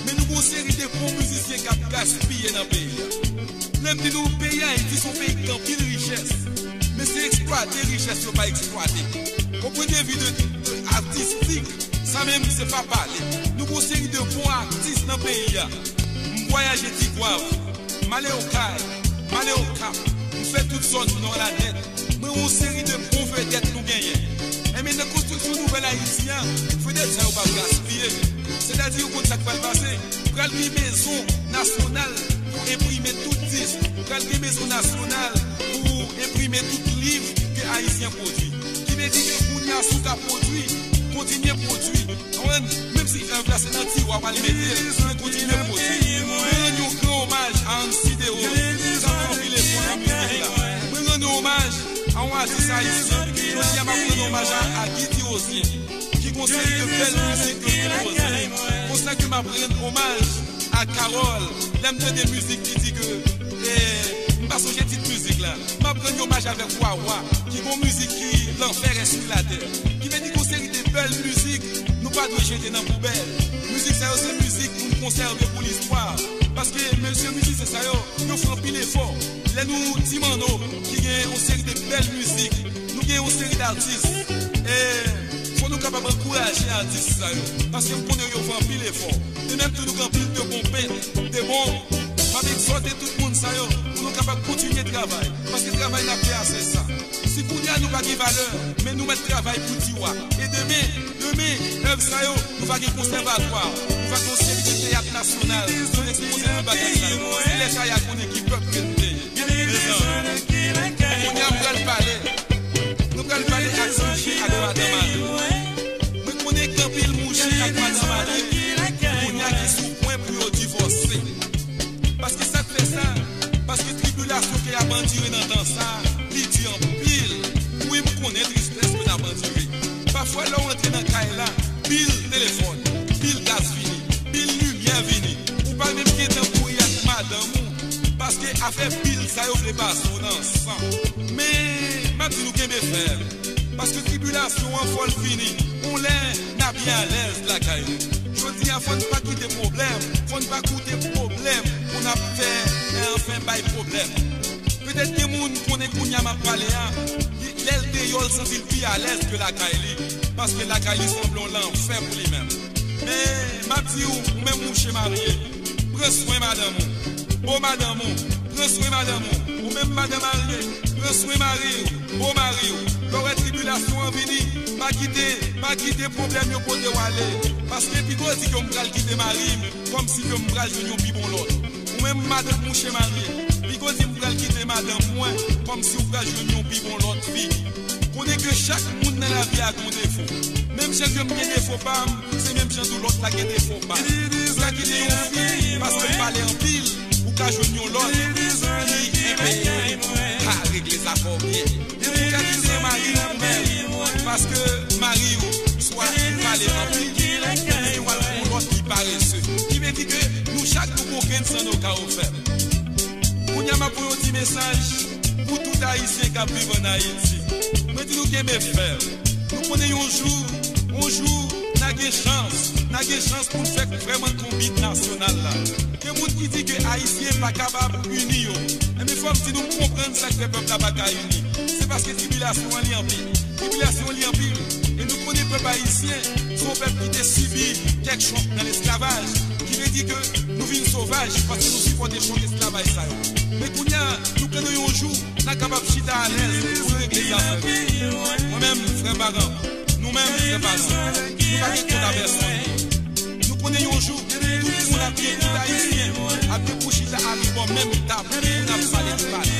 men nou gon seri de bon mizisyen k ap gaspiye nan peyi a. Lè m di nou, peyi Ayiti se yon peyi ki gen anpil richès, men se eksplwate richès yo pa eksplwate. O pwen de vi de, de atistik, sa menm se pa pale. Nou gon seri de bon atis nan peyi a. M vwayaje Tigwav, m ale Okay, m ale Okap, m fè tout zòn Nò la nèt. Mwen wè yon seri de bon vedèt nou genyen. Enben, nan konstriksyon nouvèl Ayiti a, vedèt sa yo p ap gaspiye. Sètadi, ou konn sa k pral pase. Pral gen mezon nasyonal pou enprime tout disk. Pral gen mezon nasyonal pou enprime tout liv ke Ayisyen pwodui. Ki vle di ke kounye a, si w ka pwodui, kontinye pwodui. Konprann? Menm si èv la se nan tiwa w al mete l, men kontinye pwodui. Mwen rann yon gran omaj a Ancy Deroz, sa fè anpil efò nan mizik la. Mwen rann yon omaj a yon atis ayisyen. Jodi a, m ap rann omaj Omaj a Guy Tirosien, ki gon seri de bèl mizik ke l konpoze. Konsa ke m ap rann omaj a Carole, lè m tande mizik ki di ke, eh, m pa sonje tit mizik la. M ap rann omaj avèk Wawa, ki gon mizik ki L'enfer est sur la terre. Ki vle di gon seri de bèl mizik, nou pa dwe jete nan poubèl. Mizik sa yo se mizik pou n konsève pou listwa. Paske mesye mizisyen sa yo, yo fè anpil efò. Lè nou di Manno ki gen yon seri de bèl mizik, nou gen yon seri d'atis. E fò nou kapab ankouraje atis sa yo, paske m konnen yo fè anpil efò. E menm tou nou gen anpil de bon pent, de bon. M ap egzòte tout moun sa yo pou nou kapab kontinye travay, paske travay n ap fè a se sa. Si kounye a nou pa gen valè, men nou mèt travay pou di w a. E demen, demen, èv sa yo, nou va gen konsèvatwa, nou va gen yon seri de teyat nasyonal, nou ekspoze tout bagay sa yo. Se lè sa y a konnen ki pèp ke n te ye. Mezanmi, kounye a m pral pale, nou pral pale ak mouche ak madan marye. Mwen konnen gen anpil mouche ak madan marye kounye a ki sou pwen pou yo divòse. Paske sa k fè sa, paske tribilasyon ke y ap andire nan tan sa, li di anpil. Wi, m konnen tristès ke n ap andire. Pafwa, lè w antre nan kay la, bil telefòn, bil gaz vini, bil limyè vini. Ou pa menm gen tan kouri ak madanm ou, paske afè bil sa yo vle pase w nan san. Men, m ap di nou kenbe fèm. Paske tribilasyon an fò l fini. Yon lè n a byen alèz lakay nou. Jodi a, fò n pa kite pwoblèm, fò n pa koute pwoblèm pou n ap fè, eh, anfen, bay pwoblèm. Petèt gen moun konnen kounye a m ap pale a, li, lè l deyò, l santi l pi alèz ke lakay li, paske lakay li sanble yon lanfè pou li menm. Men, m ap di w, ou menm mouche marye, pran swen madanm ou. Bo madanm ou, pran swen madanm ou. Ou menm madan marye, pran swen mari w. Bo mari w. Lè w wè tribilasyon an vini, pa kite, pa kite pwoblèm yo pote w ale. Paske pito w di ke m pral kite mari m, kòmsi ke m pral jwenn yon pi bon lòt. Ou menm madan mouche marye, pito w di m pral kite madanm mwen, kòmsi w pral jwenn yon pi bon lòt fi. Konnen ke chak moun nan lavi a gon defo. Menm jan ke m gen defo pa m, se menm jan tou lòt la gen defo pa l. Ou ka kite yon fi paske l pale anpil, ou ka jwenn yon lòt ki enpe ka regle zafè w byen. Ou ka kite mari w pou mèri w paske mari w swa li pale anpil, li pral pran yon lòt ki parese. Ki vle di ke nou chak nou gon grenn san nou ka ofè. Kounye a m ap voye yon ti mesaj pou tout Ayisyen k ap viv ann Ayiti. Mwen di nou kenbe fèm. Nou konnen yon jou, yon jou, n a gen chans, n a gen chans pou n fè vrèman konbit nasyonal la. Gen moun ki di ke Ayisyen pa kapab ini yo. Enben, fò m di nou, m konprann sa k fè pèp la pa ka ini. Se paske tribilasyon an li anpil. Tribilasyon li anpil. E nou konnen pèp ayisyen se yon pèp ki te sibi kèk chòk nan lesklavaj, ki vle di ke nou vin sovaj paske nou sipòte chòk esklavaj sa yo. Men kounye a, nou konnen yon jou, n a kapab chita alèz pou regle zafè nou. Mwen menm, frè Baran, nou menm, frè Bazan, nou pa gen kont a pèsonn. Nou konnen yon jou, tout moun ap gen, tout Ayisyen ap gen pou chita abò menm tab pou n ap pale de pale.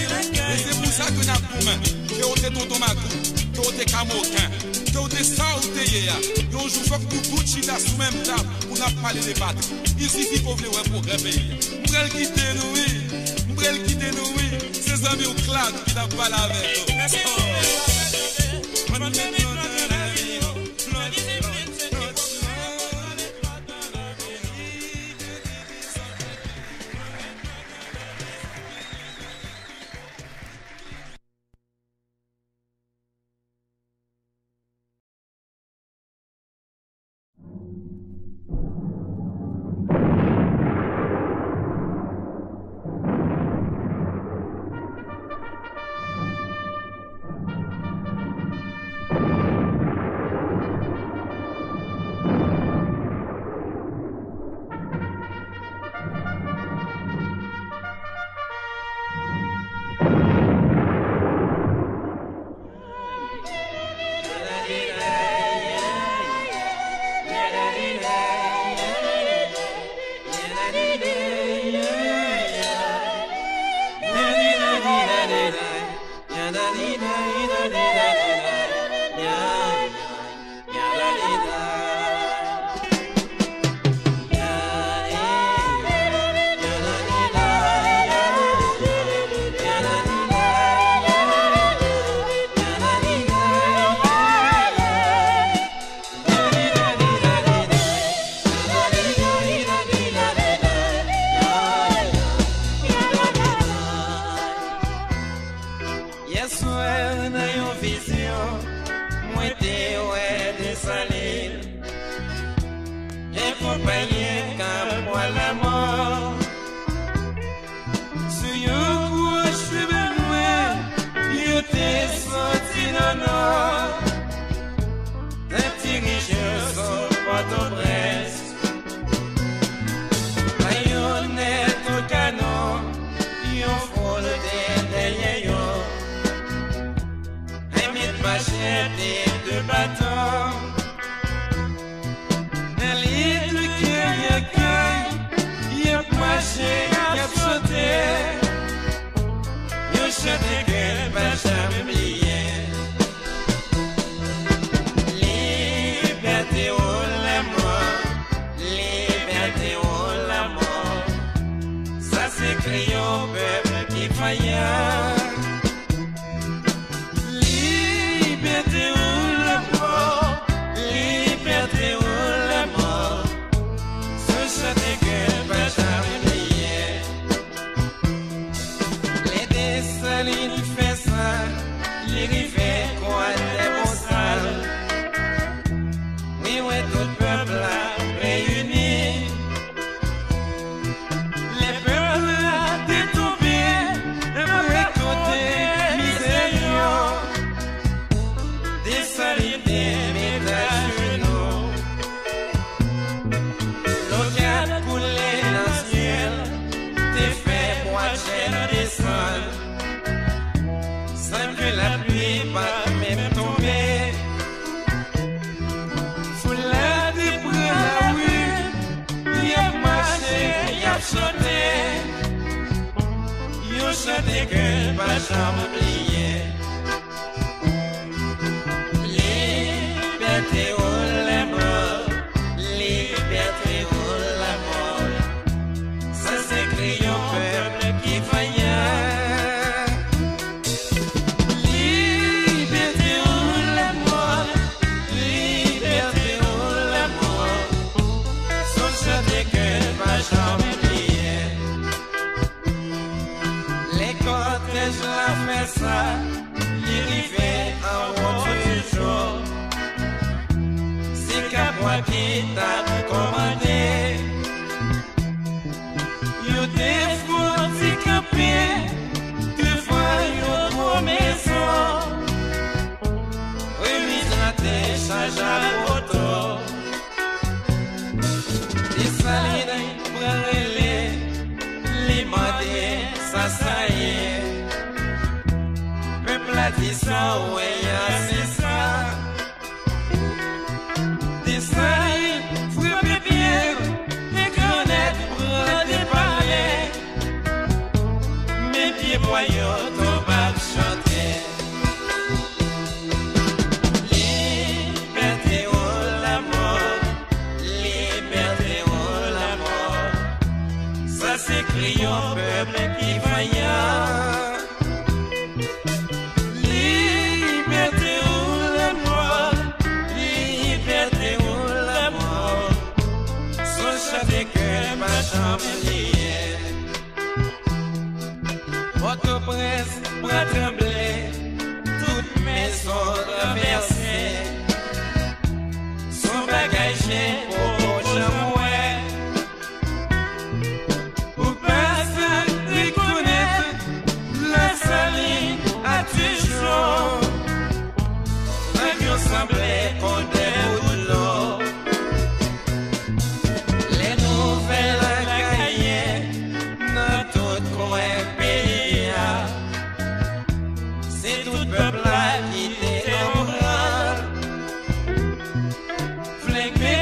E se pou sa ke n ap goumen, ke w te tonton Makou, ke w te kamoken, ke w te sa w te ye a. Yon jou, fòk nou tout chita sou menm tab pou n ap pale de patri. Il sifi ke w vle wè pwogrè peyi a. M pral kite nou, wi. M pral kite nou, wi. Se zanmi w Claude ki t ap pale avèk nou. Te wè Desalin, enkonpaye Kapwa Lamò. Sou yon gwo chemen nwè, yo te soti nan nò, t ap dirije sou Pòtoprens. Bayonèt, yon kanon, yon foul te dèyè yo. Enmi t mache de, de baton. Nan lide kèy an kèy, y ap mache, y ap chante. Yon chante ke n pa janm bliye. Libète ou lamò, libète ou lamò. Sa se kri yon pèp ki vanyan. Libète ou lamò, libète ou lamò. Se yon chante ke n pa janm bliye. Lè Desalin fè sa, li rive Kwadèbosal. Wi, wè tout pèp la reyini. Lè pèp la te tonbe, apre tout mizè yo, Desalin te met ajenou. Dlo k ap koule nan syèl te fè bwa djèl desann, san ke lapli pa t menm tonbe. Foul la te pran lari, y ap mache, y ap chante. Yon chante ke n pa janm bliye. Libète ou lamò, libète ou lamò. Sa se kri yon pèp ki vanyan. Libète ou lamò, libète ou lamò. Se yon chante ke n pa janm bliye. Lè kòtèj la fè sa, li rive anwo Tijo. Se Kapwa ki t ap kòmande. Yo te fè yon ti kanpe devan yon gwo mezon. Remiz la te chaje ak oto. Desalin pran rele, li mande sa sa ye. Pèp la di sa w wè a se sa. Desalin frape pye l, e grannèt pran de pale. Men pye bwa yo tonbe ap chante. Libète ou lamò, libète ou lamò. Sa se kri yon pèp ki vanyan. Libète ou lamò, libète ou lamò. Se yon chante ke n pa janm bliye. Pòtoprens pran tranble, tout mezon ranvèse. Se yon bagay je poko janm wè. Ou pa sa rekonèt Lasalin a Tijo, nèg yo sanble kon de bout dlo. Lè nouvèl la gaye nan tout kwen peyi a, se tout pèp la ki te anprann. Flegme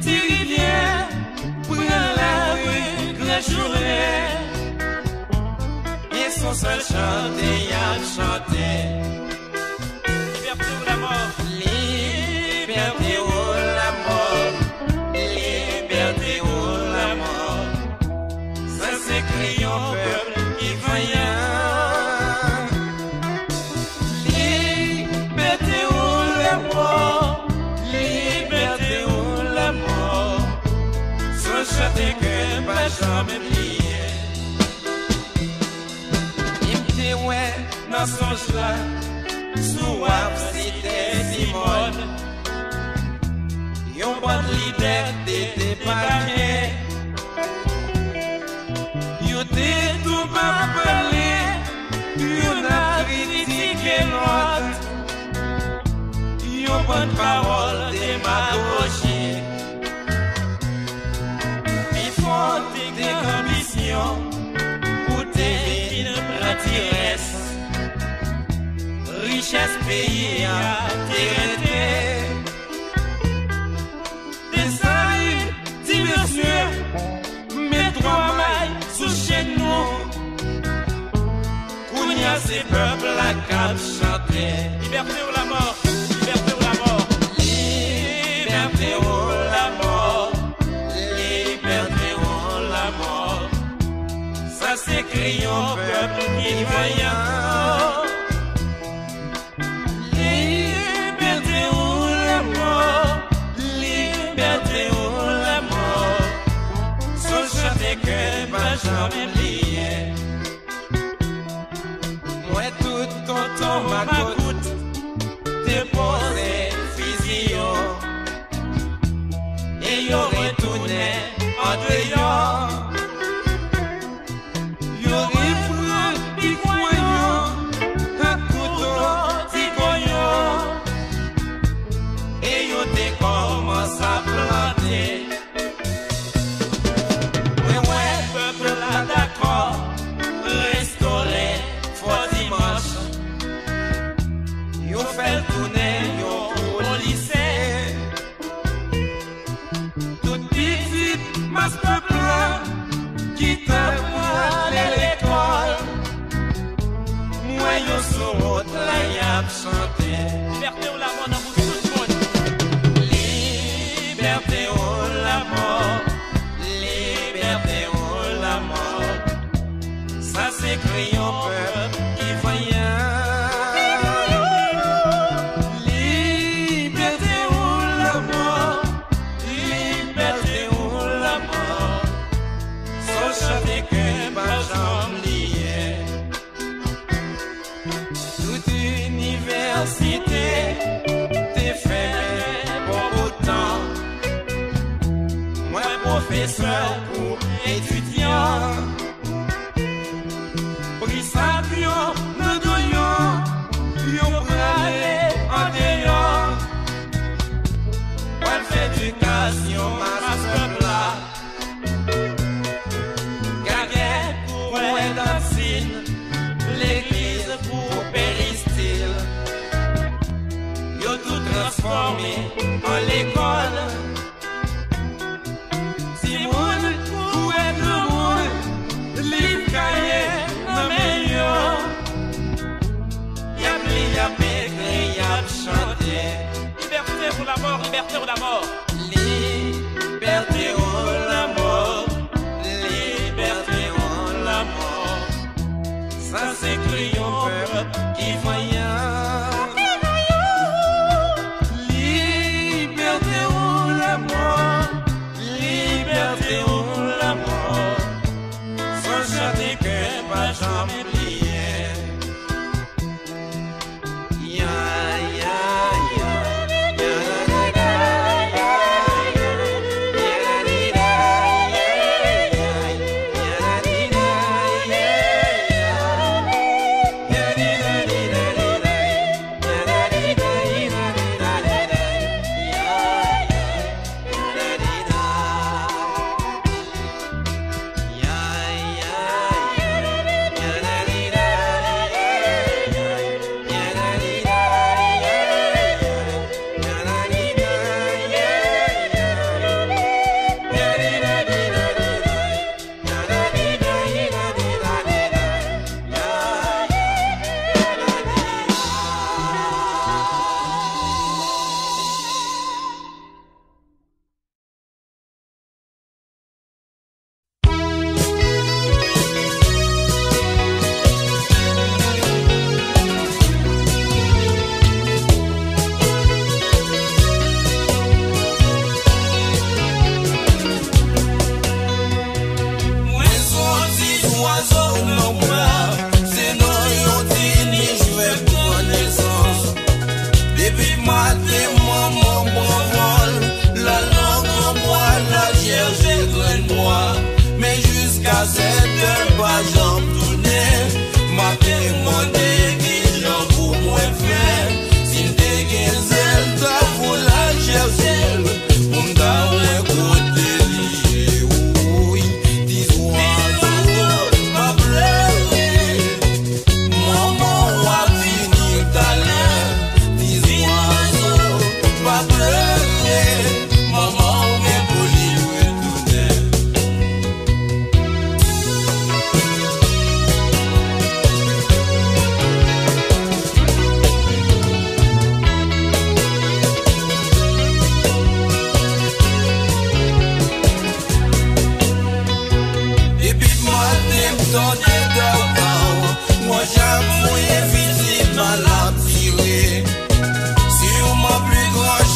Ti Rivyè pran lari Gran Jounen. E se yon sèl chante y ap chante. Libète ou lamò. Libète ou lamò. Libète ou lamò. Sa se kri yon pèp ki vanyan. Libète ou lamò, libète ou lamò. Se yon chante ke n pa janm bliye. E m te wè nan sonj la, sou W ap site Simòn, yon bann lidè te debake. Yo te tou ap pale, youn ap kritike lòt. Yon bann pawòl demagojik. Pifò te gen anbisyon pou te vin pran ti rès richès peyi a te rete. Desalin di mesye, met twa may sou chenn nou. Kounye a se pèp la k ap chante. Liberté ou la mort, liberté ou la mort. Liberté ou la mort, liberté ou la mort. Sa se kri yon pèp ki vanyan. Liberté ou la mort, liberté ou la mort. Se yon chante ke m pa janm bliye. Mwen tout tonton makout te poze fizi yo e yo retounen andeyò. Yo reprann ti kwen yo ak kouto ti kwen yo e yo te kòmanse ap plante. Mwen wè pèp la dakò restore Fò Dimanch. Yo fè l tounen yon gwo lise. Tout pitit mas pèp la ki t ap prale lekòl, m wè yo sou wout la y ap chante. Libète ou lamò nan bouch tout moun. Libète ou lamò, libète ou lamò. Sa se kri yon pèp ki vanyan. Libète ou lamò, libète ou lamò. Se yon chante ke m pa janm bliye. Tout inivèsite te fèmen bon bout tan. Mwen pwofesè kou etidyan. Pri sa yo nan do yo, yo prale andeyò. Pral fè edikasyon mas pèp la. Gagè pou Wendantsin, legliz pou peristil. Yo tou transfòme an lekòl. Timoun kou wè granmoun, liv kaye nan men yo. Y ap li, y ap ekri, y ap chante. Liberté ou lamò, liberté ou lamò. Libète ou lamò, libète ou lamò. Sa se kri yon pèp ki vanyan. Libète ou lamò, libète ou lamò. Se yon chante ke m pa janm bliye.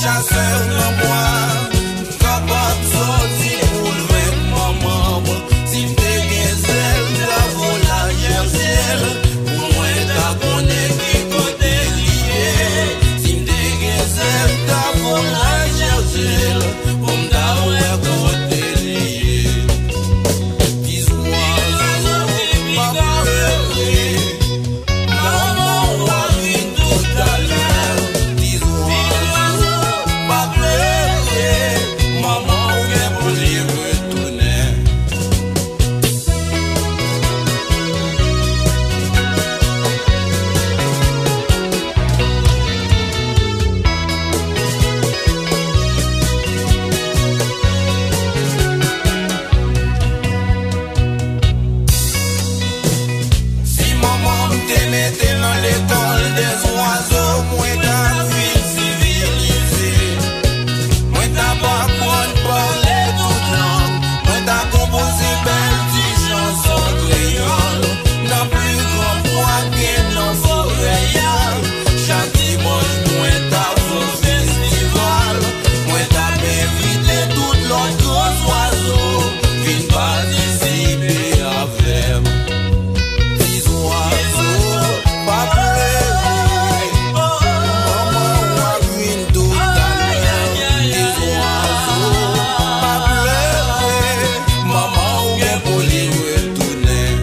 Lasè nan bwa, m kapab sòti pou l vèt manman m. Si m te gen zèl, m ta vole chèche l. Pou mwen ta konnen ki kote li ye. Si m te gen zèl, m ta vole chèche l. Pou m ta wè kote li ye. Ti zwazo, pa plere. Manman w ap vin toutalè. Ti zwazo, pa plere. Manman w gen pou li retounen. Si manman m te mete l nan lekòl dè zwazo, mwen t ap vin sivilize. Mwen t ap aprann pale tout lang. Mwen t ap konpoze bèl ti chanson kreyòl. Nan pli gran bwa k gen nan forè a. Chak dimanch, mwen t ap fè yon festival. Mwen t ap envite tout lòt gran zwazo vin patisipe avè m. Ti zwazo, pa plere. Manman w ap vin toutalè. Ti zwazo, pa plere. Manman w gen pou li retounen.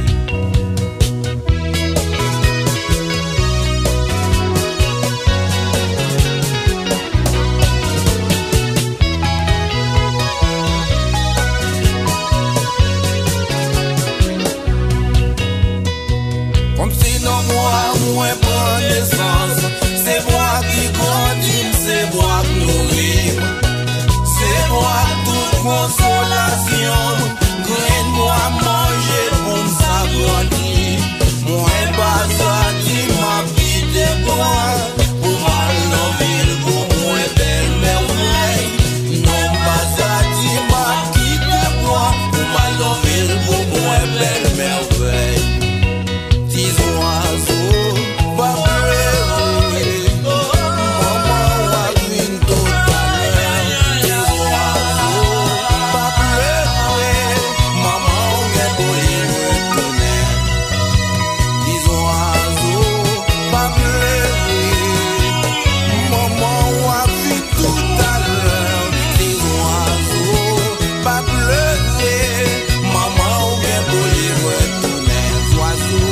Kòmsi nan bwa mwen pran nesans, se bwa ki grandi m, se bwa k nouri m, se bwa tout konsolasyon m. Grenn bwa m manje pou m sa grandi. Mwen pa sa di m ap kite bwa pou m al nan vil pou m wè bèl mèvèy. Non, m pa sa di m ap kite bwa pou m al nan vil pou m wè bèl mèvèy. Ti zwazo, pa plere. Manman w ap vin toutalè. Ti zwazo, pa plere. Manman w gen pou li retounen. Ti zwazo, pa plere. Manman w ap vin toutalè. Ti zwazo, pa plere. Manman w gen pou li retounen. Zwazo,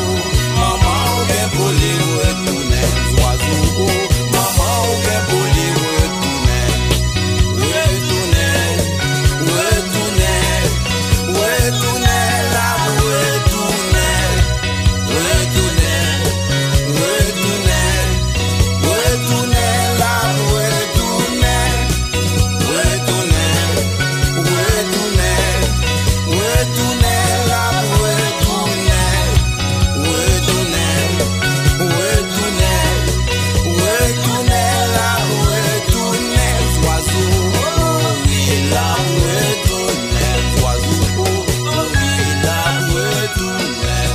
manman w gen pou li retounen. Zwazo, manman w gen pou li retounen. Retounen, retounen, retounen, l ap retounen. Retounen, retounen, retounen, l ap retounen. Retounen, retounen, retounen, l ap retounen. Retounen, retounen, retounen, l ap retounen. Zwazo, wi, l ap retounen. Zwazo, wi, l ap retounen. Zwazo, wi, l ap retounen.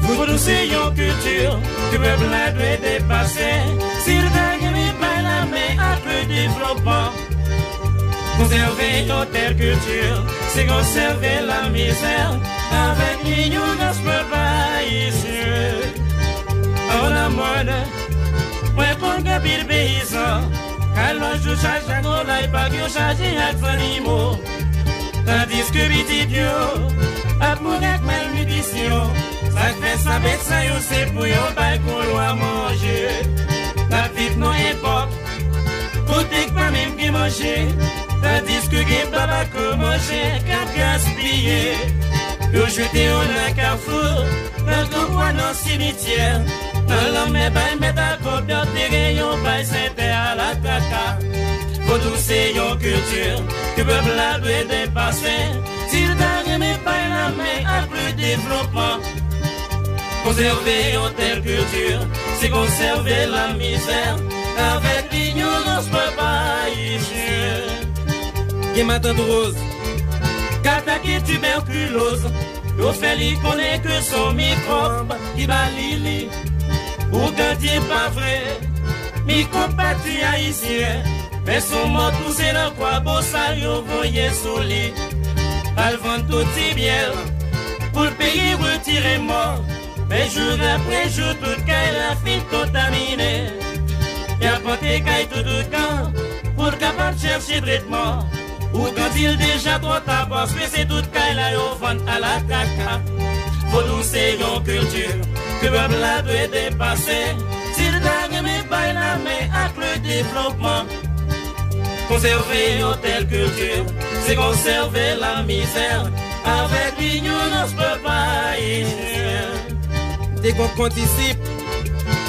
Vodou se yon kilti ke pèp la dwe depase. Si l ta gen li bay lamen ak le devlopman. Konsève yon tèl kilti, se konsève lamizè avèk inyorans pèp ayisyen. An amòn, mwen konn gen pil peyizan k al lòt jou chaje ak volay, pak yo chaje ak zannimo. Tandiske pitit yo ap mouri ak malnitrisyon. Sa k fè sa bèt sa yo se pou yo bay kou lwa manje. N ap viv nan epòk kote k pa menm gen manje. Tandiske gen baba kou manje k ap gaspiye. Yo jete yo nan kafou, nan gran bwa, nan simityè, nan lanmè, bay mèt a kòb yo teren yo bay sentè a la traka. Vodou se yon kilti ke pèp la dwe depase. Si l ta renmen bay lamen ak le devlopman, konsève yon tèl kilti, se konsève lamizè avèk linyorans pèp ayisyen. Gen matant Roz k atake tibèkiloz. Yo fè li konnen ke se yon mikwòb ki ba li li. Ougan di pa vre, mikwòb pa tiye ayisyen. Men se yon mò touse nan kwa bosal yo voye sou li. Al vann tout ti byen l pou l peye retire mò. Men jou apre jou, tout kay la fin kontamine. Y ap monte kay tout ougan pou l kapab chèche tretman. Ougan di l deja twò ta, paske se tout kay la yo vann a la traka. Vodou se yon kilti ke pèp la dwe depase. Si l ta renmen bay lamen ak le devlopman, konsève yon tèl kilti, se konsève lamizè avèk linyorans pèp ayisyen. Te gon kondisip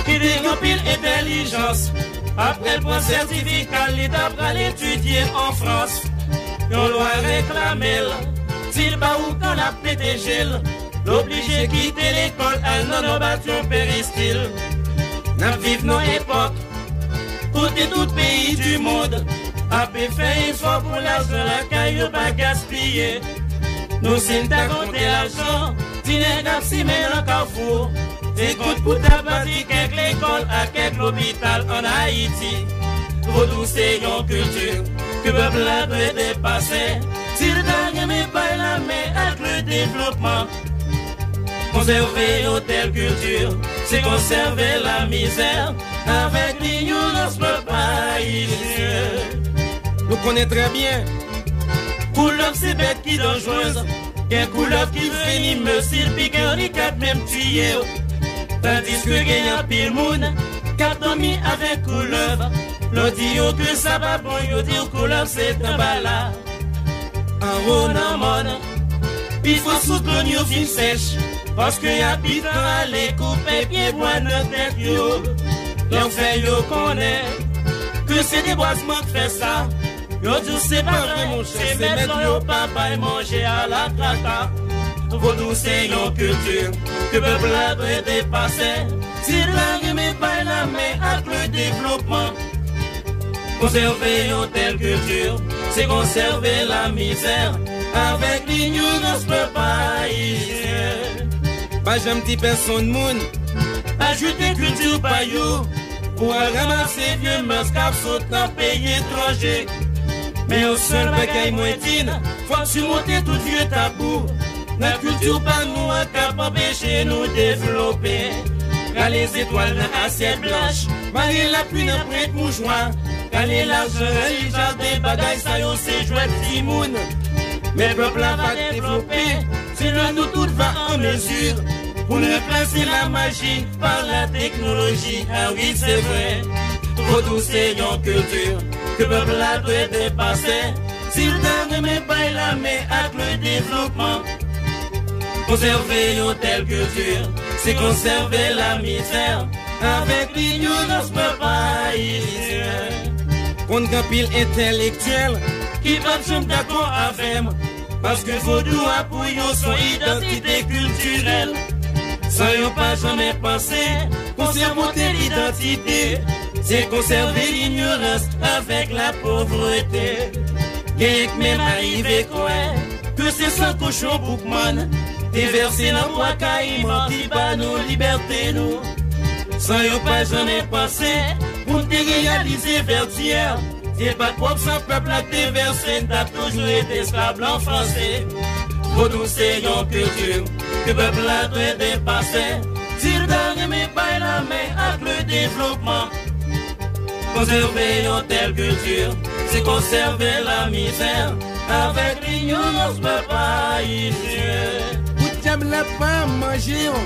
ki te gen anpil entèlijans. Apre l pran sètifika l, li ta pral etidye an Frans. Yon lwa reklame l, si l pa ougan l ap pete je l. L oblije kite lekòl, al nan nòbatyon peristil. N ap viv nan epòk kote tout peyi di mond ap fè efò pou lajan lakay yo pa gaspiye. Nou si n ta konte lajan ti nèg ap simen nan kafou, se kont pou ta bati kèk lekòl ak kèk lopital ann Ayiti. Vodou se yon kilti ke pèp la dwe depase. Si l ta renmen bay lamen ak le devlopman, konsève yon tèl kilti, se konsève lamizè avèk linyorans pèp ayisyen. Nou konnen trè byen, koulèv se bèt ki danjrez. Gen koulèv ki venimez, si l pike w, li ka menm tiye w. Tandiske gen anpil moun k ap dòmi avèk koulèv. Lè w di yo ke sa pa bon, yo di w koulèv se tanbala. Anwo nan mòn, pifò sou kòn yo fin sèch, paske abitan ale koupe pyebwa nan tèt yo. Lè w fè yo konnen ke se debwazman k fè sa, yo di w se pa vre, monchè, se mèt yo pa bay manje a la traka. Vodou se yon kilti ke pèp la dwe depase. Si l ta renmen bay lamen ak le devlopman, konsève yon tèl kilti, se konsève lamizè avèk linyorans pèp ayisyen. Pa janm di pèsonn moun pa jete kilti pa yo pou al ranmase vye mès k ap sot nan peyi etranje. Men yon sèl bagay mwen di n, fòk simonte tout vye tabou. Nan kilti pa nou an k ap anpeche nou devlope. Rale zetwal nan asyèt blanch, mare lapli nan pwent mouchwa, rale lajan, rale jaden, bagay sa yo se jwèt timoun. Men pèp la va devlope si lè nou tout va an mezi pou n ranplase lamaji pa lateknoloji. A wi, se vre. Vodou se yon kilti ke pèp la dwe depase. Si l ta renmen bay lamen ak le devlopman, konsève yon tèl kilti, se konsève lamizè avèk linyorans pèp ayisyen. Konn gen anpil entèlektyèl ki p ap janm dakò avè m, paske vodou a pou yo se yon idantite kiltirèl. San yo pa janmen panse konsève yon tèl idantite, se konsève linyorans avèk lapovrete. Gen k menm arive kwè ke se san kochon Boukmann te vèse nan bwa kayiman ki ba nou libète nou. San yo pa janmen panse pou n te reyalize Vètyè, se pa t pwòp san pèp la k te vèse, n t ap toujou rete esklav blan franse. Vodou se yon kilti ke pèp la dwe depase. Si l ta renmen bay lamen ak le devlopman, konsève yon tèl kilti, se konsève lamizè Avèk linyon nos pèp ayisyen. Pou dyab la pa manje w.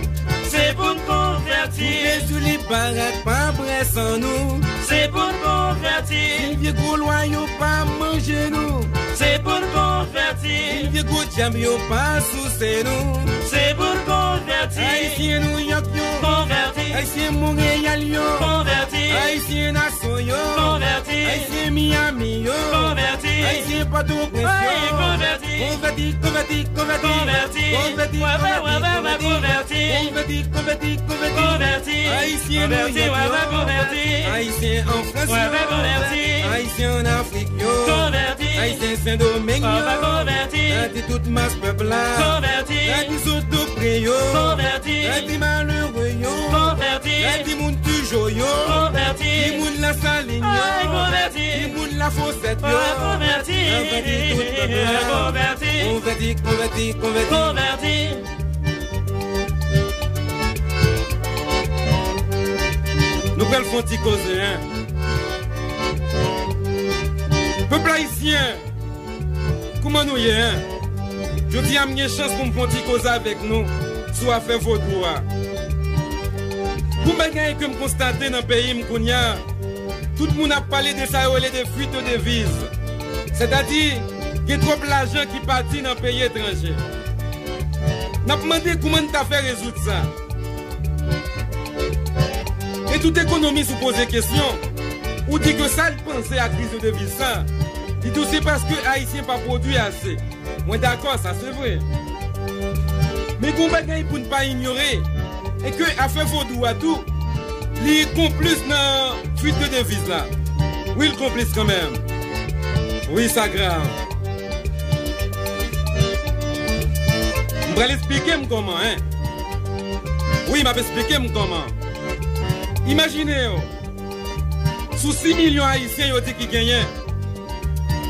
Se pou n konvèti. Pou Jezi li barak pa brè san nou. Se pou n konvèti. Vin vye gwo lwa yo pa manje nou. Se pou n konvèti. Vin vye gwo dyab yo pa souse nou. Se pou n konvèti. Ayisyen Nouyòk yo. Konvèti. Ayisyen Monreyal yo. Konvèti. Ayisyen Nassau yo. Konvèti. Ayisyen Miami yo. Konvèti. Ayisyen Pòtoprens yo. Ay, konvèti. Konvèti, konvèti, konvèti. Konvèti. Konvèti, konvèti, konvèti. Konvèti, konvèti, konvèti. Konvèti. Ayisyen Nouyòk yo. Konvèti. Ayisyen an Frans yo. Konvèti. Ayisyen an Afrik yo. Konvèti. Ayisyen Sendomeng yo. Konvèti. Konvèti. Tout mas pèp la. Konvèti. Gade sot dopre yo. Konvèti. Gade malere yo. Konvèti. Gade moun Tijo yo. Konvèti. Timoun Lasalin yo. Ay, konvèti. Timoun Lafosèt yo. Konvèti. Konvèti tout pèp la. Konvèti. Konvèti, konvèti, konvèti. Konvèti. Nou pral fè yon ti koze, en. Pèp ayisyen, kouman nou ye, en? Jodi a, m gen chans pou m fè yon ti koze avèk nou sou afè vodou a. Gon bagay ke m konstate nan peyi m kounye a, tout moun ap pale de sa yo rele de fuite de deviz. Sètadi, gen twòp lajan ki pati nan peyi etranje. N ap mande kouman n ta fè rezoud sa. E tout ekonomis ou poze kesyon, ou di ke sa l panse a kriz de deviz sa, li di w se paske Ayisyen pa pwodui ase. Mwen dakò, sa se vre. Men gon bagay pou n pa inyore, e ke afè vodou a tou, li konplis nan fuite de deviz la. Wi, l konplis kanmenm. Wi, sa grav. M pral esplike m kòman, en. Wi, m ap esplike m kòman. Imajine w, sou sis milyon Ayisyen yo di ki genyen,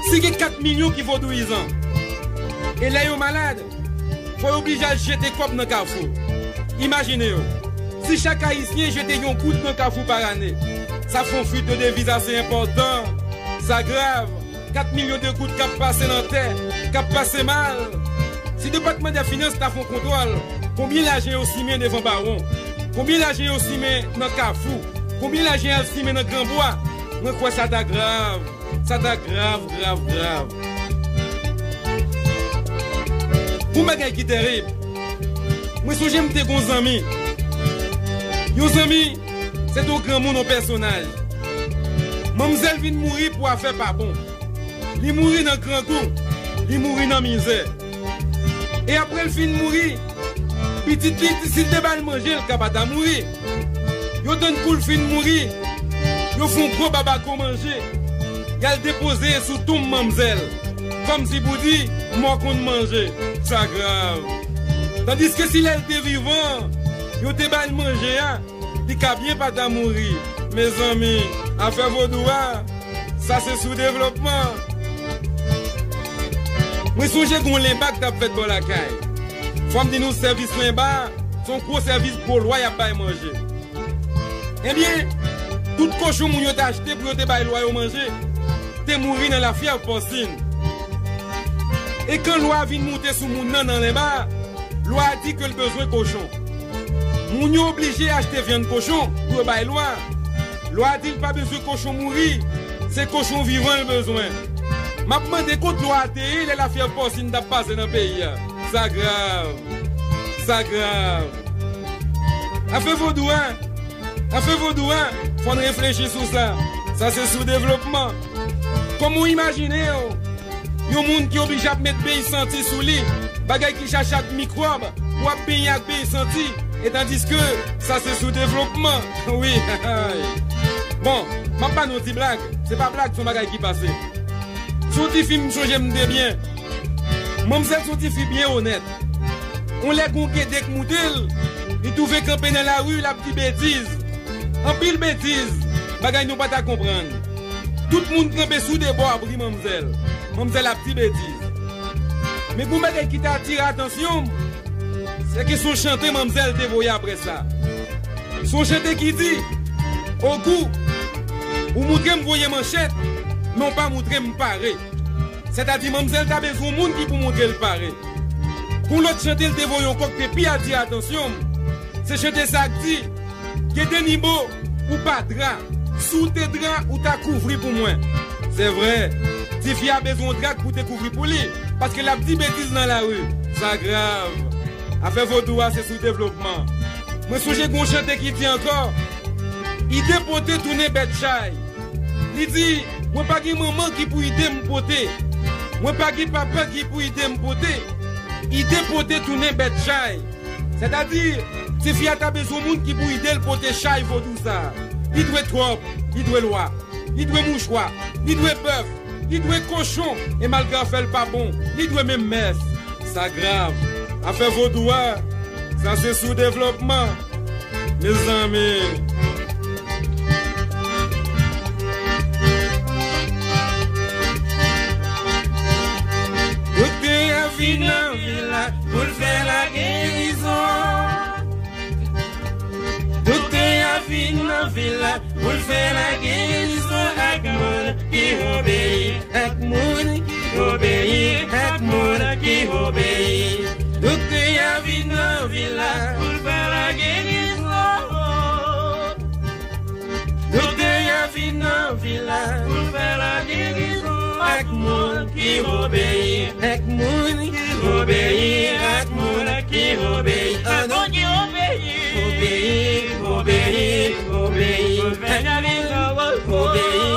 si gen kat milyon ki vodouyizan, e lè yo malad, fò yo oblije al jete kòb nan Kafou. Imajine w, si chak Ayisyen jete yon goud nan Kafou pa ane, sa fè yon fuite de deviz ase enpòtan. Sa grav. Kat milyon de goud k ap pase nan tè, k ap pase mal. Si Depatman dè Finans ta fè yon kontwòl, konbyen lajan yo simen devan Bawon? Konbyen lajan yo simen nan Kafou? Konbyen lajan y al simen nan Granbwa? Mwen kwè sa ta grav. Sa ta grav, grav, grav. Yon bagay ki terib. Mwen sonje m te gon zanmi. Yon zanmi, se te yon granmoun, yon pèsonaj. Manmzèl vin mouri pou afè pa bon. Li mouri nan grangou. Li mouri nan mizè. E apre l fin mouri, pitit li, si l te ba l manje, l ka pa ta mouri. Yo tann kou l fin mouri, yo fè yon gwo babako manje. Y al depoze sou tonm manmzèl. Kòmsi pou di, mò konn manje. Sa grav. Tandiske si lè l te vivan, yo te ba l manje a, li ka byen pa ta mouri. Mezanmi, afè vodou a, sa se soudevlopman. Mwen sonje gon lenba k t ap fèt bò lakay. Fò m di nou sèvis lenba, se yon gwo sèvis gwo lwa y ap bay manje. Ebyen, tout kochon moun yo te achte pou yo te bay lwa yo manje, te mouri nan lafyèv pòsin. E kan lwa a vin moute sou moun nan nan lenba, lwa a di ke l bezwen kochon. Moun yo oblije achte vyann kochon pou yo bay lwa a. Lwa a di l pa bezwen kochon mouri, se kochon vivan l bezwen. M ap mande kot lwa a te ye lè lafyèv pòsin t ap pase nan peyi a. Sa grav. Sa grav. Afè vodou a, afè vodou a, fò n reflechi sou sa. Sa se soudevlopman. Kòman w imajine w, yon moun ki oblije ap met beny santi sou li, bagay ki chache ak mikwòb, w ap benyen ak beny santi, e tandiske sa se soudevlopman. Wi. Bon, m ap ba nou yon ti blag. Se pa blag, se yon bagay ki pase. Se yon tifi m sonje m te byen. Manmzèl se yon tifi byen onèt. On lè gon gede k moute l, li twouve kanpe nan lari, l ap di betiz. Anpil betiz, bagay nou pa ta konprann. Tout moun kanpe sou de bò ap ri manmzèl. Manmzèl ap di betiz. Men gon bagay ki te atire atansyon m, se ke se yon chante manmzèl te voye apre sa. Se yon chante ki di, Ogou, ou moutre m voye manchèt, men w pa moutre m pare. Sètadi, manmzèl ta bezwen yon moun ki pou montre l pare. Pou lòt chante, l te voye yon kòk te pi atire atansyon m. Se chante sa k di, Gede Nibo, ou pa dra. Si w te dra, ou ta kouvri pou mwen. Se vre, tifi a bezwen yon dra pou te kouvri pou li, paske l ap di betiz nan lari. Sa grav. Afè vodou a se sou devlopman. Mwen sonje gen yon chante ki di ankò, ide pote tounen bèt chay. Li di, mwen pa gen manman ki pou ide m pote. Mwen pa gen papa ki pou ide m pote. Ide pote tounen bèt chay. Sètadi, tifi a ta bezwen moun ki pou ide l pote chay vodou sa. Li dwe twòp, li dwe lwa, li dwe mouchwa, li dwe bèf, li dwe kochon, e malgre afè l pa bon, li dwe menm mès. Sa grav. Afè vodou a, sa se sou devlopman. Mezanmi. Doktè a vin nan vil la pou l fè lagerizon. Doktè a vin nan vil la pou l fè lagerizon ak moun ki obeyi, ak moun ki obeyi, ak moun ki obeyi. Doktè a vin nan vil la pou l fè lagerizon. Doktè a vin nan vil la pou l fè lagerizon ak moun ki obeyi, ak moun ki obeyi, ak moun ki obeyi. Ak moun ki obeyi. Obeyi, obeyi, obeyi. Obeyi,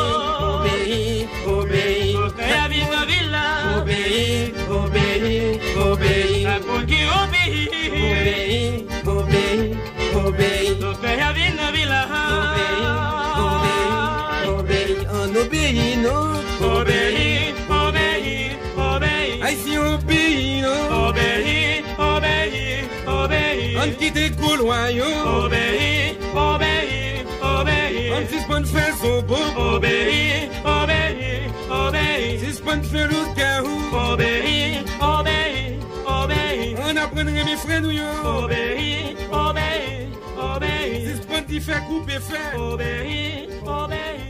obeyi, obeyi. Doktè a vin nan vil la. Obeyi, obeyi, obeyi. Ak moun ki obeyi. Obeyi, obeyi, obeyi. Doktè a vin nan vil la. Obeyi, obeyi, obeyi. Ann obeyi non. Obeyi, obeyi, obeyi. Ayisyen obeyi non. Obeyi, obeyi, obeyi. Ann kite gwo lwa yo. Obeyi, obeyi, obeyi. Ann sispann fè zonbo. Obeyi, obeyi, obeyi. Sispann fè lougawou. Obeyi, obeyi, obeyi. Ann aprann renmen frè nou yo. Obeyi, obeyi, obeyi. Sispann di fè koupe fè. Obeyi, obeyi,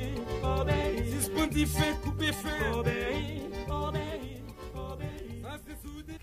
obeyi. Sispann di fè koupe fè. Obeyi, obeyi, obeyi. Sa se sou de-